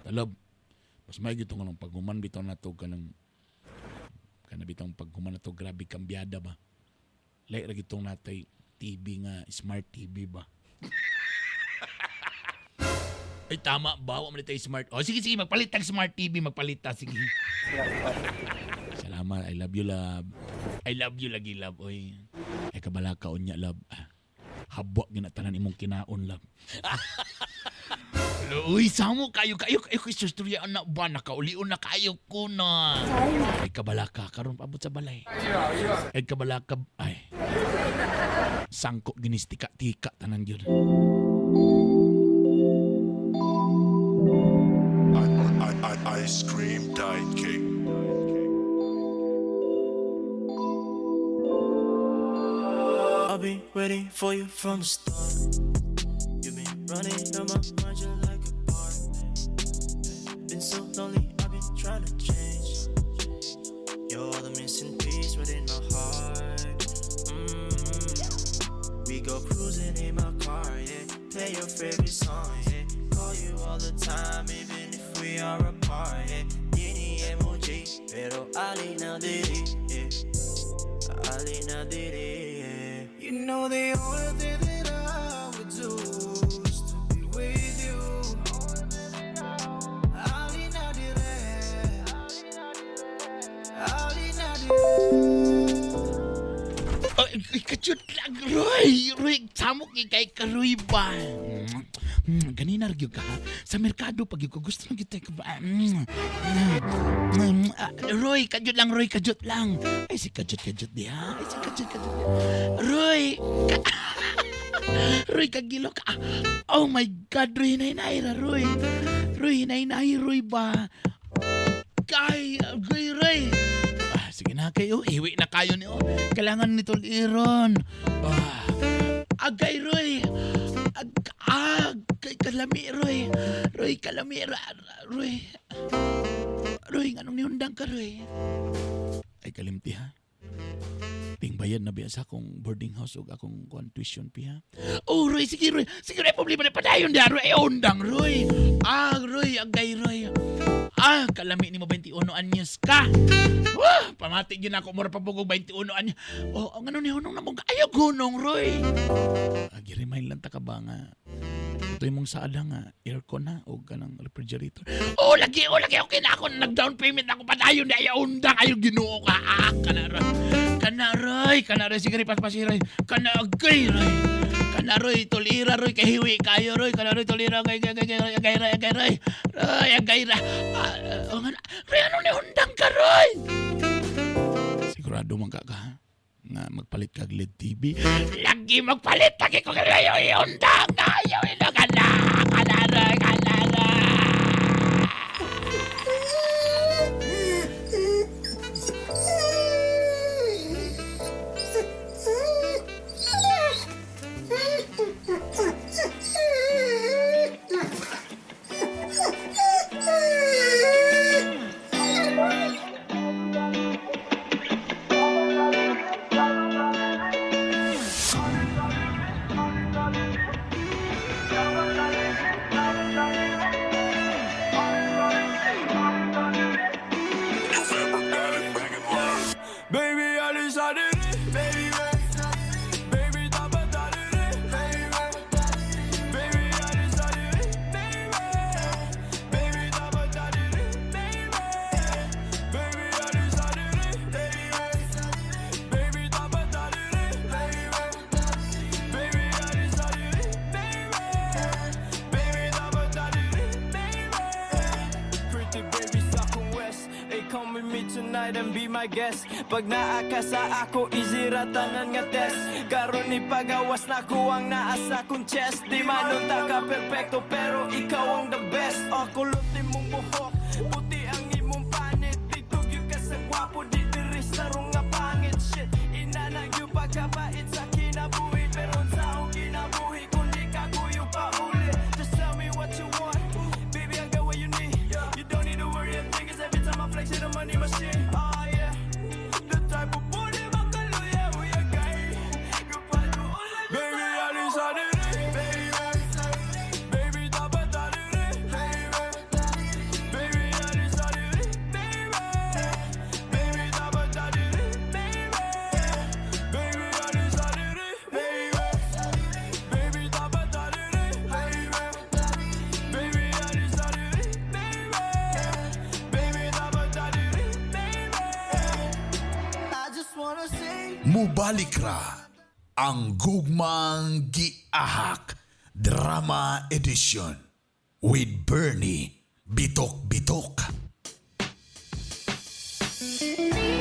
Talab. Mas may gito nga nung paghuman bitaw nato kanang kana bitang paghuman nato, grabe kambyada ba. Lay ra gitong natay TV nga smart TV ba. Ay, tama ba? Wa man tayo smart. Oh, sige, sige, magpalit tag smart TV, magpalit ta, sige. Salamat, I love you, love. I love you lagi, love. Oy. Ay kabala ka unya, love. Ah, habwa gina tanan imong kinaon, love. Uy, samo kayo kayo kayo kay istorya anak ba, nakaulion na kayo ko na. Ay kabala ka karon paabot sa balay. Ay kabala ka, ay. Sangko ginistika tika tanan gyud. Ice cream diet cake. I'll be waiting for you from the start. You've been running on my mind just like a bar. Been so lonely, I've been trying to change. You're the missing piece within my heart. We go cruising in my car, yeah. Play your favorite song, yeah. Call you all the time, even if we are apart, yeah. Dini emoji, pero ali na diri, yeah. Ali na diri, yeah. You know the only thing that I would do is to be with you. Ali na dire, Ali na dire. Ay, ay, kadyot lang, Roy! Roy, samok kay ka, Roy ba? Ganina ra gyud ka, ha? Sa merkado pag ko gusto lang gyud ka ba? Ah, Roy, kadyot lang, Roy, kadyot lang. Ay, si kadyot, kadyot diha. Ay, si kadyot, kadyot diha. Roy! Roy, kagilo ka. Oh my God, Roy, hinay ra, Roy. Roy, hinay Roy ba? Kay, Roy, Roy. Ah, sige na kayo, iwi na kayo ni oh. Kailangan nito iron. Ah, agay, Roy. Ag, agay, kalami, Roy. Roy, kalami, Roy. Roy, nganong niundang ka, Roy? Ay, kalimti ha. Ting bayad na biya sa akong boarding house ug akong kuan tuition fee, ha. Oh, Roy, sige, Roy. Sige, Roy, problema na padayon diha, Roy. Ay, undang, Roy. Ah, Roy, agay, Roy. Ah, kalami ni mo, 21 anyos ka. Wah, pamati gyud ako mura pa pugog 21 anyos. Oh, ang ano ni hunong na mo? Ayaw hunong, Roy. Ah, gi-remind lang ta ka ba nga ito yung mong saada nga aircon na o kanang refrigerator. Oh, lagi, oh, lagi, okay na ako. Nag-down payment ako padayon di ayaw undang. Ayaw Ginoo ka. Ah, kana ra. Kana ra. Ay, kana roy, sige paspas roy. Kana agay roy. Kana roy, tulira roy, kay hiwi kayo roy. Kana roy, tulira kay kay kay kay agay roy, agay roy. Roy, agay ra. Ah, oh, nga na. Roy, ano ni hundang ka roy? Sigurado man ka ka nga magpalit kag LED TV. Lagi magpalit lagi ko kayo hundang kayo ino kana kana roy kana roy. Baby, I decided it, baby. Baby, dapat dali, baby. Baby, I decided it, baby. Baby, dapat dali, baby. Baby, I decided it, baby. Baby, dapat dali, baby. Baby, I decided it, baby. Baby, dapat dali, baby. Pretty baby sa akong west. Hey, come with me tonight and be my guest. Pag naa ka sa ako, easy ra tanan nga test. Karon ni pagawas na ko ang naa sa akong chest. Di man unta ka perpekto, pero ikaw ang the best. Oh, kulot imong buhok, puti ang imong panit. Dito gyud ka sa gwapo, di diri sa nga pangit. Shit, inana gyud pagkabait sa kinabuhi. Pero sa akong kinabuhi, kung di ka kuyo pa uli. Just tell me what you want, baby, I got what you need. You don't need to worry a thing, 'cause every time I flex, it a money machine. Oh yeah, the type of booty makaluya, we a guy. Baby, I decided it, baby. Baby, dapat dali, baby. Baby, I decided it, baby. Baby, dapat dali, baby. Baby, I decided it, baby. Baby, dapat dali, baby. Baby, I decided it, baby. Baby, dapat dali, baby. I just wanna say. Mubalik ra ang Gugmang Giahak Drama Edition with Bernie Bitok Bitok.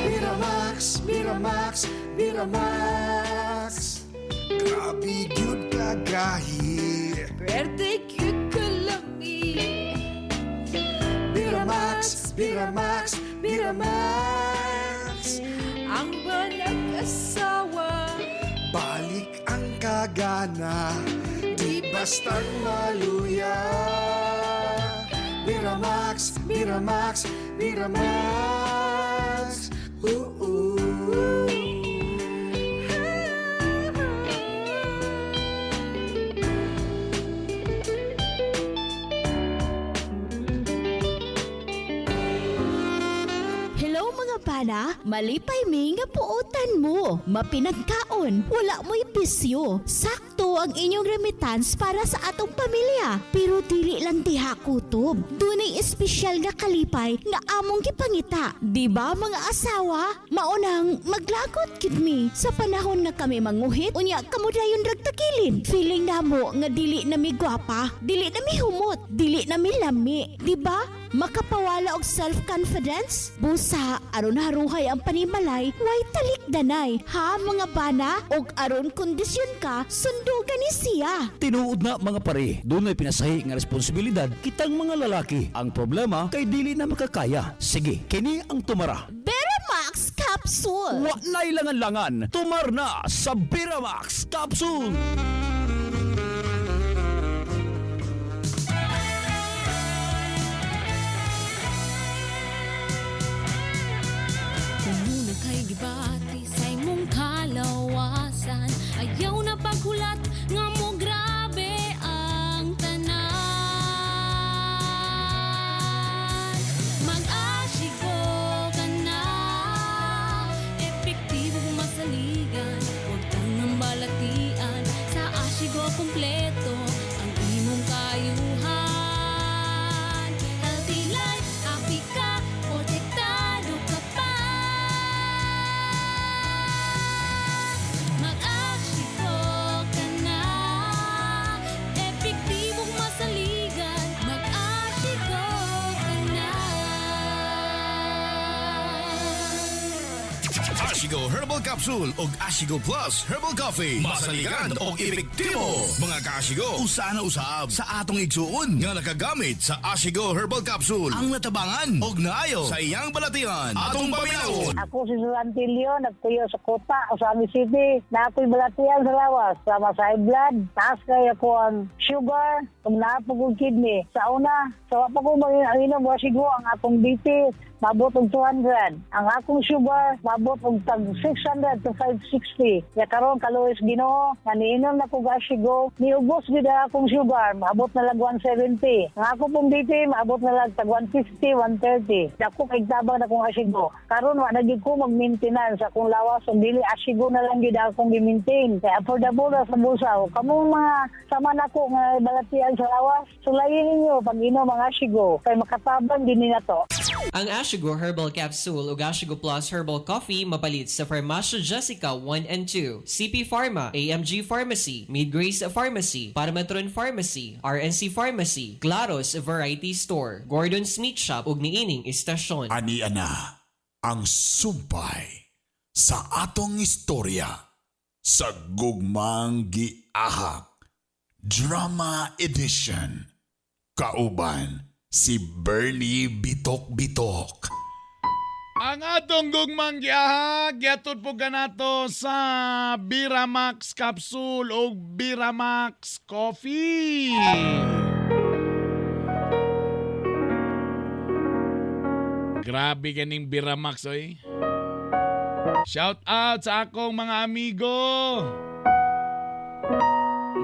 Miramax, Miramax, Miramax. Grabe gyud kagahi. Pwerte gyud kalami. Miramax, Miramax, Miramax. Ang banag-asawa. Balik ang kagana. Di bastang maluya. Miramax, Miramax, Miramax. Ooh, ooh. Hello mga bana, malipay mi nga puotan mo. Mapinagkaon, wala mo'y bisyo. Sakto ang inyong remittance para sa atong pamilya. Pero dili lang diha kutob. Dunay espesyal nga kalipay nga among gipangita. Di ba mga asawa? Maunang maglagot gid mi sa panahon nga kami manguhit, unya kamo dayon rag tagilid. Feeling namo nga dili na mi gwapa, dili na mi humot, dili na mi lami. Di ba? Makapawala og self-confidence? Busa, aron haruhay ang panimalay, way talikdanay. Ha mga bana? Og aron kondisyon ka, sundugan ni siya. Tinuod na mga pare, dunay pinasahi nga responsibilidad kitang mga lalaki. Ang problema kay dili na makakaya. Sige, kini ang tumara. Beramax Capsule! Wa na'y langan-langan, tumar na sa Beramax Capsule. Kung kay gibati sa imong kalawasan, ayaw na paghulat nga mo grabe ang tanan. Mag-asygo ka na, epektibo kung masaligan. Huwag tangang balatian sa Ashigo Herbal Capsule ug Ashigo Plus Herbal Coffee. Masaligan og epektibo. Mga kaashigo, usa na usab sa atong igsuon nga nakagamit sa Ashigo Herbal Capsule ang natabangan og naayo sa iyang balatian. Atong paminawon. Ako si Susan Tilio, nagtuyo sa Kota, Ozamiz City. Na ako'y balatian sa lawas, sama sa high blood, taas kay ako ang sugar, kung naa po kong kidney. Sa una, sa wa pa ko mag-inom, wasigo ang akong BP, mabot og 200. Ang akong sugar, mabot og tag 600 to 560. Ya karon kaluoy sa Ginoo, nga niinom na ko Ashigo, niubos gid ang akong sugar, maabot na lang 170. Ang ako pong BP, maabot na lang tag 150, 130. Dako kay tabang na kong Ashigo. Karon wa na gyud ko mag-maintenance akong lawas ug dili Ashigo na lang gyud akong gi-maintain. Kay affordable ra sa bulsa. Kamong mga sama nako nga balatian sa lawas, sulayin ninyo pag inom ang Ashigo kay makatabang din ni nato. Ang Ashigo Herbal Capsule ug Ashigo Plus Herbal Coffee mapalit sa Farmacia Jessica 1 and 2, CP Pharma, AMG Pharmacy, Mid Grace Pharmacy, Parametron Pharmacy, RNC Pharmacy, Claros Variety Store, Gordon's Meat Shop ug niining istasyon. Ani ana ang sumpay sa atong istorya sa Gugmang Giahak Drama Edition, kauban si Bernie Bitok Bitok. Ang atong gugmang giahak, gihatod po kanato sa Biramax Capsule o Biramax Coffee. Grabe ganing Biramax, oy. Shout out sa akong mga amigo.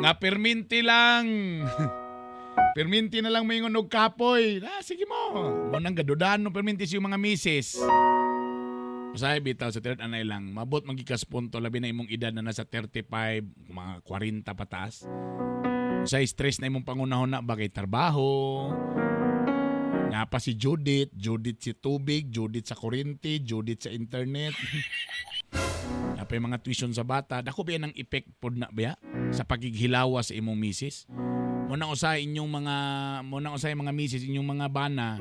Nga perminti lang. Perminti na lang moingon og kapoy. Ah, sige mo. Mo nang gadudan no perminti sa mga misis. Usahay bitaw sa tired anay lang. Mabot magikas punto labi na imong edad na nasa 35, mga 40 pataas. Usahay stress na imong pangunahon na bagay trabaho. Napa si Judith, Judith si tubig, Judith sa kuryente, Judith sa internet. Napa yung mga tuition sa bata. Dako ba yan ang effect pod na ba sa pagighilawa sa imong misis? Muna usahay inyong mga muna usahay mga misis inyong mga bana.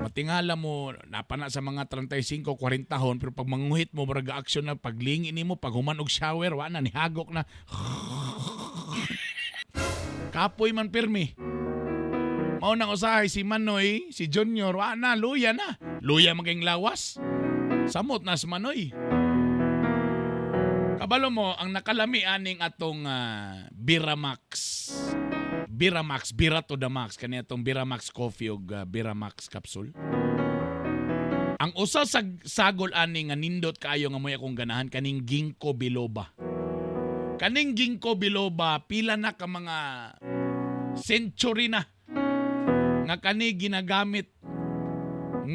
Matingala mo napana sa mga 35 40 hon pero pag manguhit mo murag action na paglingi nimo pag human og shower wa na nihagok na. Kapoy man pirmi. Mao nang usahay si Manoy, si Junior, wa na, luya na. Luya maging lawas. Samot na si Manoy. Kabalo mo, ang nakalami aning atong Biramax. Biramax, Bira to the max. Kani atong Biramax coffee ug Biramax capsule. Ang usa sa sagol ani nga nindot kaayo nga moy akong ganahan kaning Ginkgo biloba. Kaning Ginkgo biloba pila na ka mga century na nga kani ginagamit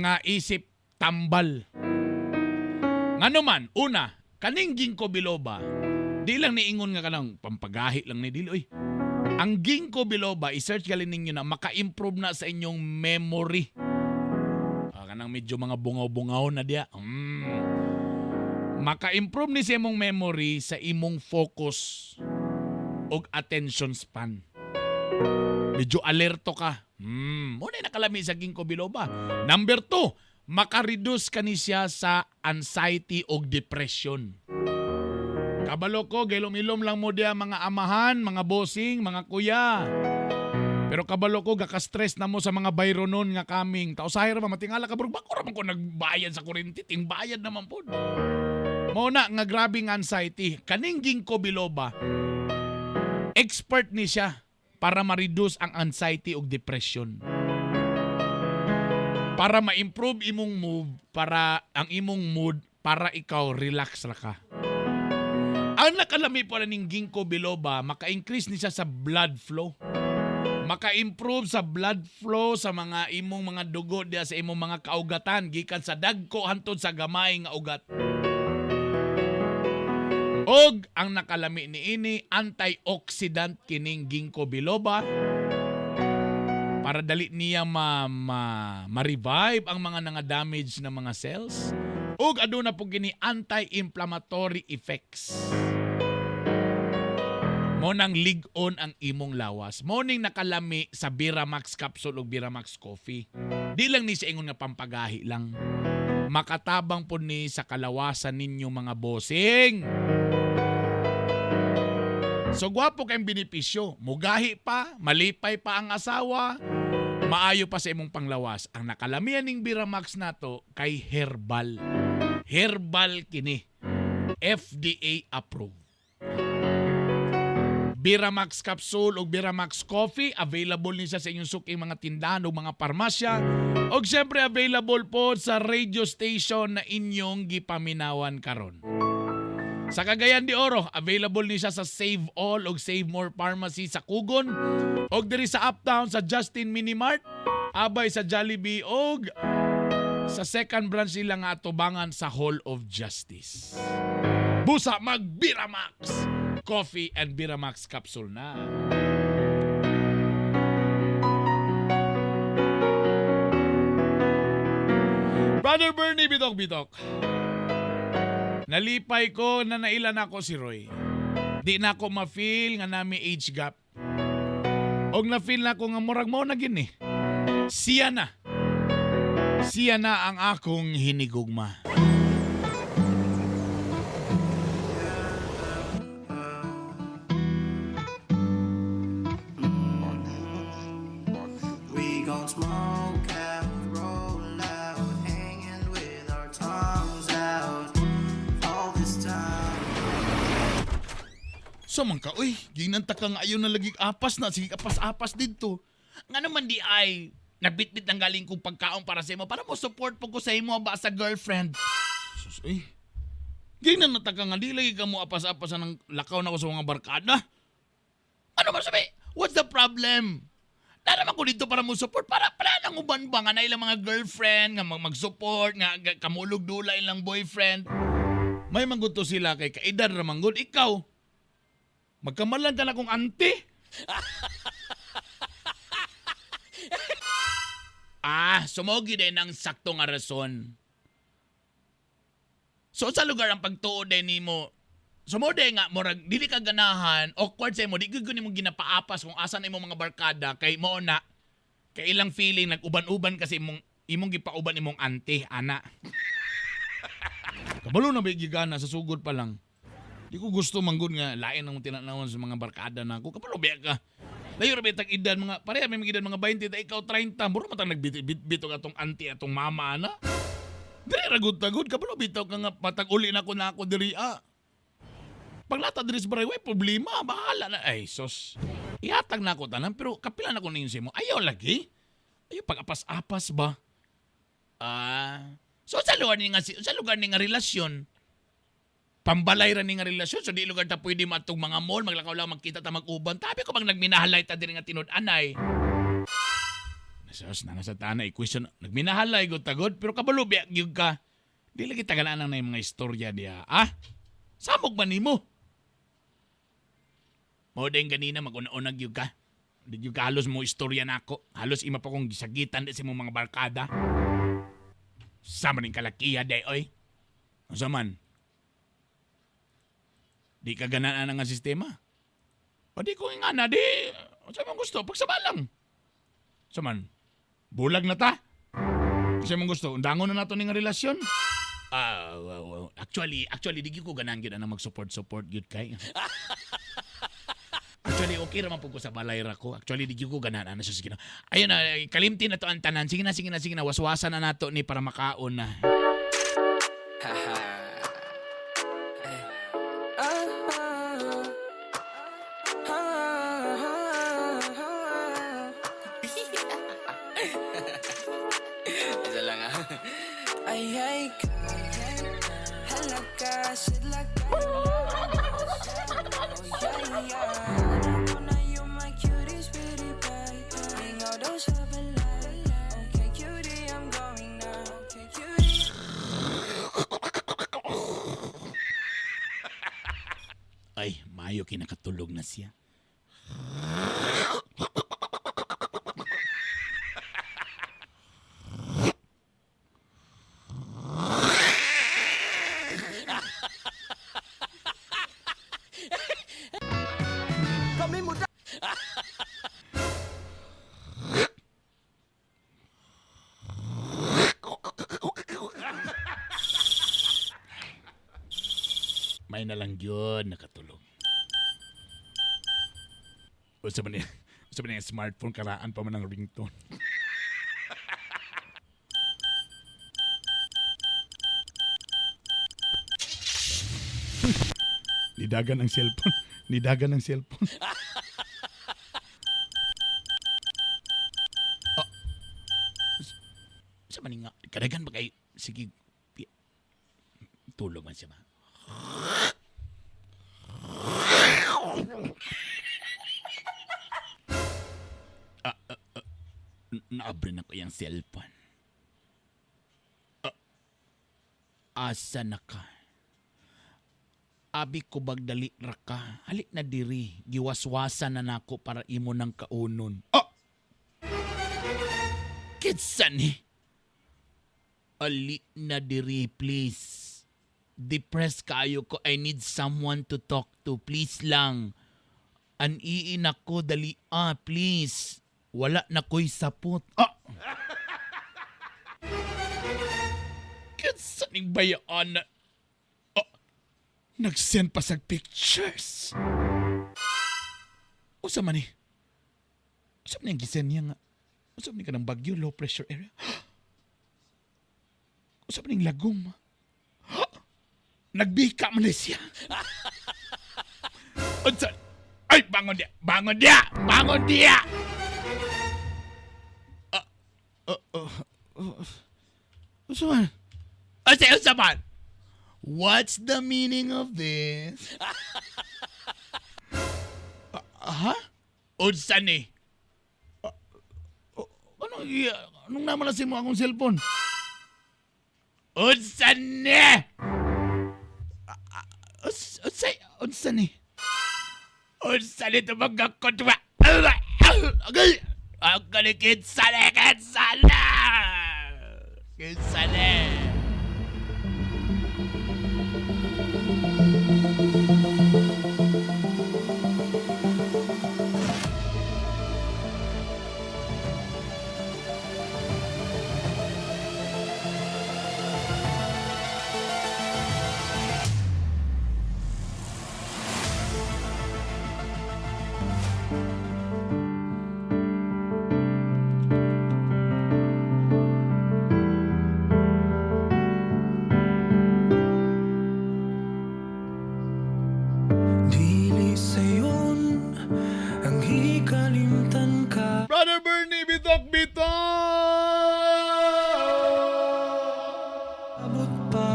nga isip tambal. Ngano man, una, kaning Ginkgo biloba, di lang niingon nga kanang pampagahi lang ni dili oy. Ang Ginkgo biloba, i-search gali ninyo na maka-improve na sa inyong memory. Kanang medyo mga bungaw-bungaw na diya. Maka-improve ni sa imong memory sa imong focus og attention span. Medyo alerto ka. Muna nakalami sa Ginkgo biloba. Number 2, maka-reduce ka ni siya sa anxiety og depression. Kabalo ko, gilom-ilom lang mo diya mga amahan, mga bossing, mga kuya. Pero kabalo ko, gaka-stress na mo sa mga bayronon nga kaming. Tausahay ra ba, matingala ka, bro, bako ra man ko nagbayad sa kuryente, tingbayad naman po. Mao na nga grabing anxiety. Kaning Ginkgo biloba, expert ni siya para ma-reduce ang anxiety ug depression. Para ma-improve imong move, para ang imong mood, para ikaw relax ra ka. Ang nakalami po na ning Ginkgo biloba, maka-increase ni siya sa blood flow. Maka-improve sa blood flow sa mga imong mga dugo diya sa imong mga kaugatan gikan sa dagko hantod sa gamay nga ugat. Og ang nakalami niini antioxidant kining Ginkgo biloba para dali niya ma-revive ang mga nanga-damage na mga cells. Ug aduna po kini anti-inflammatory effects. Mo nang lig-on ang imong lawas. Mo ning nakalami sa Biramax capsule ug Biramax coffee. Di lang ni siya ingon nga pampagahi lang. Makatabang po ni sa kalawasan ninyo mga bossing. So gwapo kayong benepisyo. Mugahi pa, malipay pa ang asawa, maayo pa sa imong panglawas. Ang nakalamian ning Biramax nato kay herbal. Herbal kini. FDA approved. Biramax capsule ug Biramax coffee available ni siya sa inyong suking mga tindahan ug mga parmasya. Og siyempre available po sa radio station na inyong gipaminawan karon. Sa Cagayan de Oro, available ni siya sa Save All ug Save More Pharmacy sa Kugon og diri sa Uptown sa Justin Mini Mart, abay sa Jollibee og sa second branch nila nga atubangan sa Hall of Justice. Busa mag Biramax Coffee and Biramax capsule na. Brother Bernie, bitok bitok. Nalipay ko na nailan ako si Roy. Di na ako ma-feel nga nami age gap. Og na-feel na ko nga murag mao na gini. Siya na. Siya na ang akong hinigugma. We gon' smoke out, roll out, hanging with our tongues out all this time. So man ka, uy, ginanta ka nga ayaw na lagi apas na, sige apas-apas dito. Nga naman di ay, nagbitbit ng galing kong pagkaon para sa imo, para mo support po ko sa imo ba sa girlfriend. Sus, uy. Ginan na ta ka nga, di lagi ka mo apas-apas ng lakaw na ko sa mga barkada. Ano ba sabi? What's the problem? Naraman ko dito para mo support para nang uban ba nga na ilang mga girlfriend nga mag-support nga kamulog dula ilang boyfriend. May manggod to sila kay kaedad ra manggod ikaw. Magkamalan ka na kong ante. Ah, sumogi din ang sakto nga rason. So sa lugar ang pagtuo din nimo, sumo din nga murag dili ka ganahan, awkward sa imo, di gyud nimo ginapaapas kung asa na imong mga barkada kay mao na kay ilang feeling nag-uban-uban kasi imong imong gipauban imong ante ana. Kabalo na ba gigana sa sugod pa lang. Di ko gusto manggod nga lain ang tinanawan sa mga barkada na ako. Kabalo ba ka? Layo ra ba tag edad mga pareha may mga edad mga 20 ta ikaw 30. Mura man tang nagbit-bit atong auntie atong mama ana. Diri ra gud tagud kabalo bitaw ka nga patag uli na ko na ako diri ah. Paglata diri sa baray, way problema, bahala na. Ay sos. Ihatag na ako tanan pero kapila na ko ninyo sa imo. Ayaw lagi. Ayaw pag-apas-apas ba? Ah, so sa lugar ni nga sa lugar ni nga relasyon, pambalay ra ni nga relasyon, so di lugar ta pwede matong mga mall, maglakaw lang magkita ta mag-uban. Tabi ko bang nagminahalay ta diri nga tinud-anay. Sos, na nasa tana i-question. Nagminahalay gud tagod pero kabalo biya gyud ka. Di lagi tagalaan na yung mga istorya diha. Ah? Samog man nimo. Mao din ganina mag-una-una gyud ka. Di gyud ka halos mo istorya nako. Halos ima pa kong gisagitan di sa imong mga barkada. Sama ning kalakiya day oy. Unsa man? Di ka ganaan nga sistema. O di ko nga na di. Unsa man gusto pagsabalang. Unsa man? Bulag na ta. Unsa man gusto? Undangon na nato ning relasyon. Ah, wow, wow. Actually di gyud ko ganahan gyud anang mag-support-support gyud kay. Actually, okay ra man pud ko sa balay ra ko. Actually, di gyud ko ganahan ana siya sige na. Ayun na, kalimti na to ang tanan. Sige na, sige na, sige na. Waswasan na nato ni para makaon na. Isa lang ah. Ay, ay ka, halaga, sidla ka. Oh, yeah, yeah. Alam ko na you my cutie, sweetie pie. Mingaw daw sa balay. Okay, cutie, I'm going now. Okay, cutie. Ay, mayo kinakatulog na siya. Kami mo da- May na lang yun, nakatulog. Unsa man niya, unsa man niya smartphone karaan pa man ang ringtone. Nidagan ang cellphone. Nidagan ang cellphone. Ah, sa man nga, kadagan ba kay, sige, tulog man siya ba? Ah, ah, ah, naabre na ko yung cellphone. Ah, asa na ka? Abi ko bagdali ra ka. Halik na diri. Giwaswasa na nako para imo ng kaunon. Ah! Kinsa ni? Ali na diri, please. Depressed kaayo ko. I need someone to talk to. Please lang. Aniin ako, dali ah, please. Wala na ko'y sapot. Ah! Kinsa ning bayaan na? Ah! Nag-send pa sa pictures. Usa man ni? Usa man ni ang gisend niya nga? Usa man ni kanang bagyo, low pressure area? Usa man ning lagom? Nagbika man ni siya. Unsa? Ay, bangon dia! Bangon dia! Bangon dia! Ah, ah, ah, ah. Unsa man? Unsa, unsa man? What's the meaning of this? Ah, ha? Unsa ni? Ah, oh, anong, anong namalasin mo akong cellphone? Unsa ni? Unsa, unsa ni? Unsa ni ito mga kotwa? Agay! Ang kinsa ni, kinsa ni! Kinsa ni! Dili sayon ang hikalimtan ka. Brother Bernie, bitok bitok! Abot pa.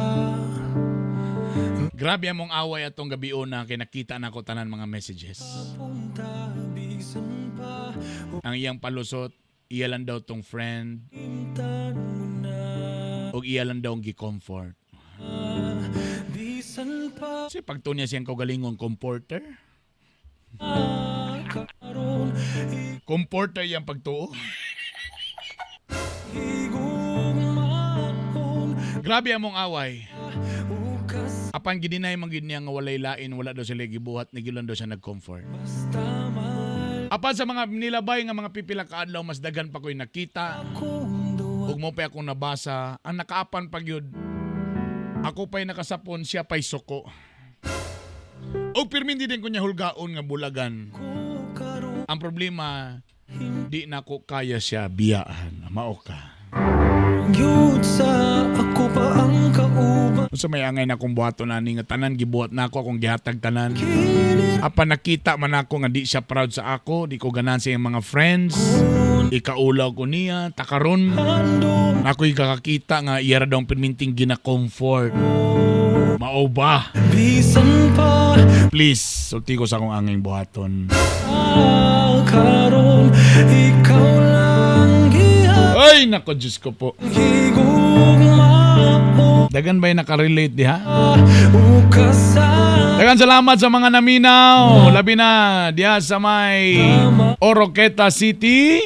Grabe among away atong gabi una kay nakita na ko tanan mga messages. Punta bisan pa. Ang iyang palusot, iya lang daw tong friend Himtan mo na. ug iya lang daw ang gi-comfort. Bisan pa. Kasi pagtuon niya siyang kaugalingong comforter. Karon Comforter iyang pagtuo. higugmaon. Grabe among away. Ukas Apan gidinay man gid niya nga walay lain, wala daw sila gibuhat, ni lang daw siya nag-comfort. tamal Apan sa mga nilabay nga mga pipila ka adlaw mas daghan pa ko'y nakita. kong duwa. Ug mo pa akong nabasa, ang nakaapan pa gyud. Ako pa'y nakasapon, siya pa'y suko. Og pirmi di din ko niya hulgaon nga bulagan. Ang problema, di na ko kaya siya biyaan. Mao ka. Gyud sa ako pa ang kauban. Unsa may angay na akong buhaton ani nga tanan gibuhat na ako akong gihatag tanan. Apan nakita man ako nga di siya proud sa ako, di ko ganahan sa iyang mga friends. Ikaulaw ko niya, takaron. Ako'y kakakita nga iya ra daw ang pirminting gina-comfort. Mao ba? Bisan pa Please, sulti ko sa akong angay buhaton. karon ikaw lang giha Ay, nako, Diyos ko po. higugmaon. Dagan ba'y nakarelate diha? Ukas sa Dagan salamat sa mga naminaw. Labi na diha sa may Oroqueta City.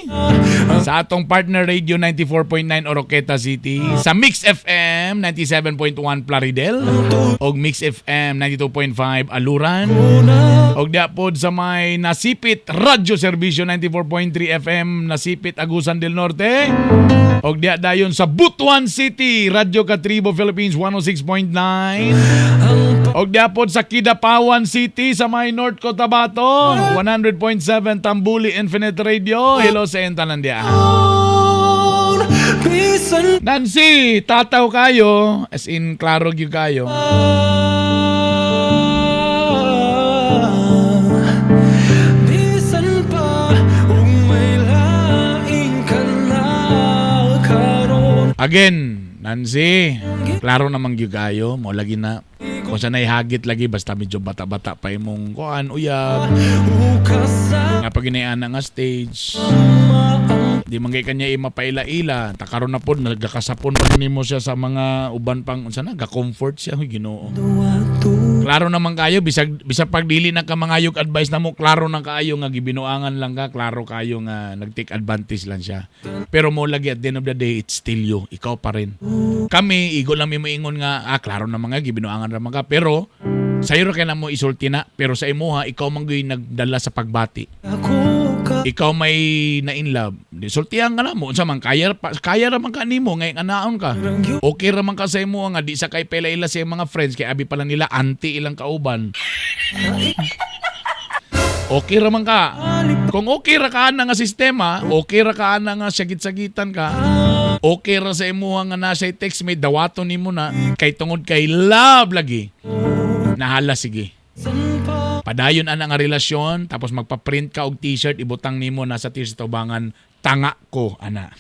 Sa atong partner radio 94.9 Oroqueta City. Sa Mix FM 97.1 Plaridel. Og Mix FM 92.5 Aluran. Og diha pod sa may Nasipit Radyo Serbisyo 94.3 FM Nasipit Agusan del Norte. Og diha dayon sa Butuan City Radyo Katribo Philippines 106.9. Og diapod sa Kidapawan City sa may North Cotabato, 100.7 Tambuli Infinite Radio. Hello sa inyong tanan diya. Bisan Nancy, tataw kayo. As in, klaro gyud kayo. Bisan pa ug may laing ka na karon. Again, Nancy, klaro namang gyud kayo. Mo lagi na kung sa hagit lagi basta medyo bata-bata pa imong kuan uyab. Nga pag ginayana nga stage. Di man kay kanya imapaila-ila. Takaron na pod nagkakasapon pa nimo siya sa mga uban pang unsa na ga-comfort siya, huy Ginoo. Klaro naman kayo bisag bisag pag dili na ka mangayog advice namo, klaro na kaayo nga gibinuangan lang ka, klaro kayo nga nag-take advantage lang siya. Pero mo lagi at the end of the day, it's still you, ikaw pa rin. Kami igo lang mi moingon nga klaro na mga gibinuangan ra man ka, pero sayo ra kay namo isulti na, pero sa imuha ikaw man gyud nagdala sa pagbati. Ikaw may na in love. Di sultihan ka na mo unsa man kaya pa, kaya ra man ka nimo ngay anaon ka. Okay ra man ka sa imo nga di sa kay pela-ila sa iyang mga friends kay abi pa lang nila anti ilang kauban. Okay ra man ka. Kung okay ra ka ana nga sistema, okay ra ka ana nga sagit-sagitan ka. Okay ra sa imuha nga nasa text may dawaton nimo na kay tungod kay love lagi. Nahala sige. Padayon ana nga relasyon tapos magpa-print ka og t-shirt ibutang nimo nasa t-shirt tubangan tanga ko ana.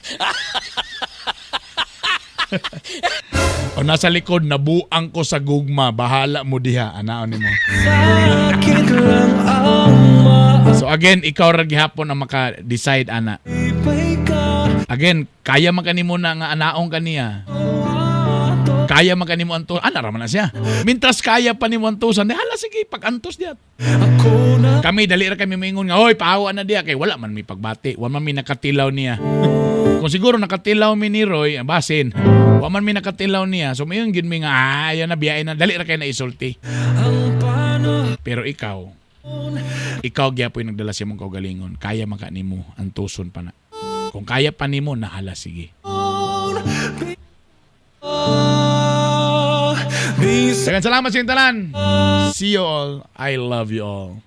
O nasa likod nabuang ko sa gugma, bahala mo diha anaon nimo. Sakit lang ang So again, ikaw ra gihapon ang maka-decide ana. maipay ka. Again, kaya man kanimo na nga anaong kaniya. Kaya man kanimo antos, ana ra man na siya. Mintras kaya pa nimo antosan, di hala sige, pag-antos diya. Kami dali ra kami maingon nga, hoy, paawa na diya kay wala man mi pagbati, wa man mi nakatilaw niya. Kung siguro nakatilaw mi ni Roy, basin. Wa man mi nakatilaw niya. So mayon gyud mi nga, ayo na biyain na, dali ra kay na isulti. Pero ikaw, ikaw gyapon nagdala sa imong kaugalingon. Kaya man ka nimo antuson pa na. Kung kaya pa nimo, nahala sige. Daghang salamat sa inyong tanan. See you all. I love you all.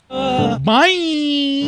Bye!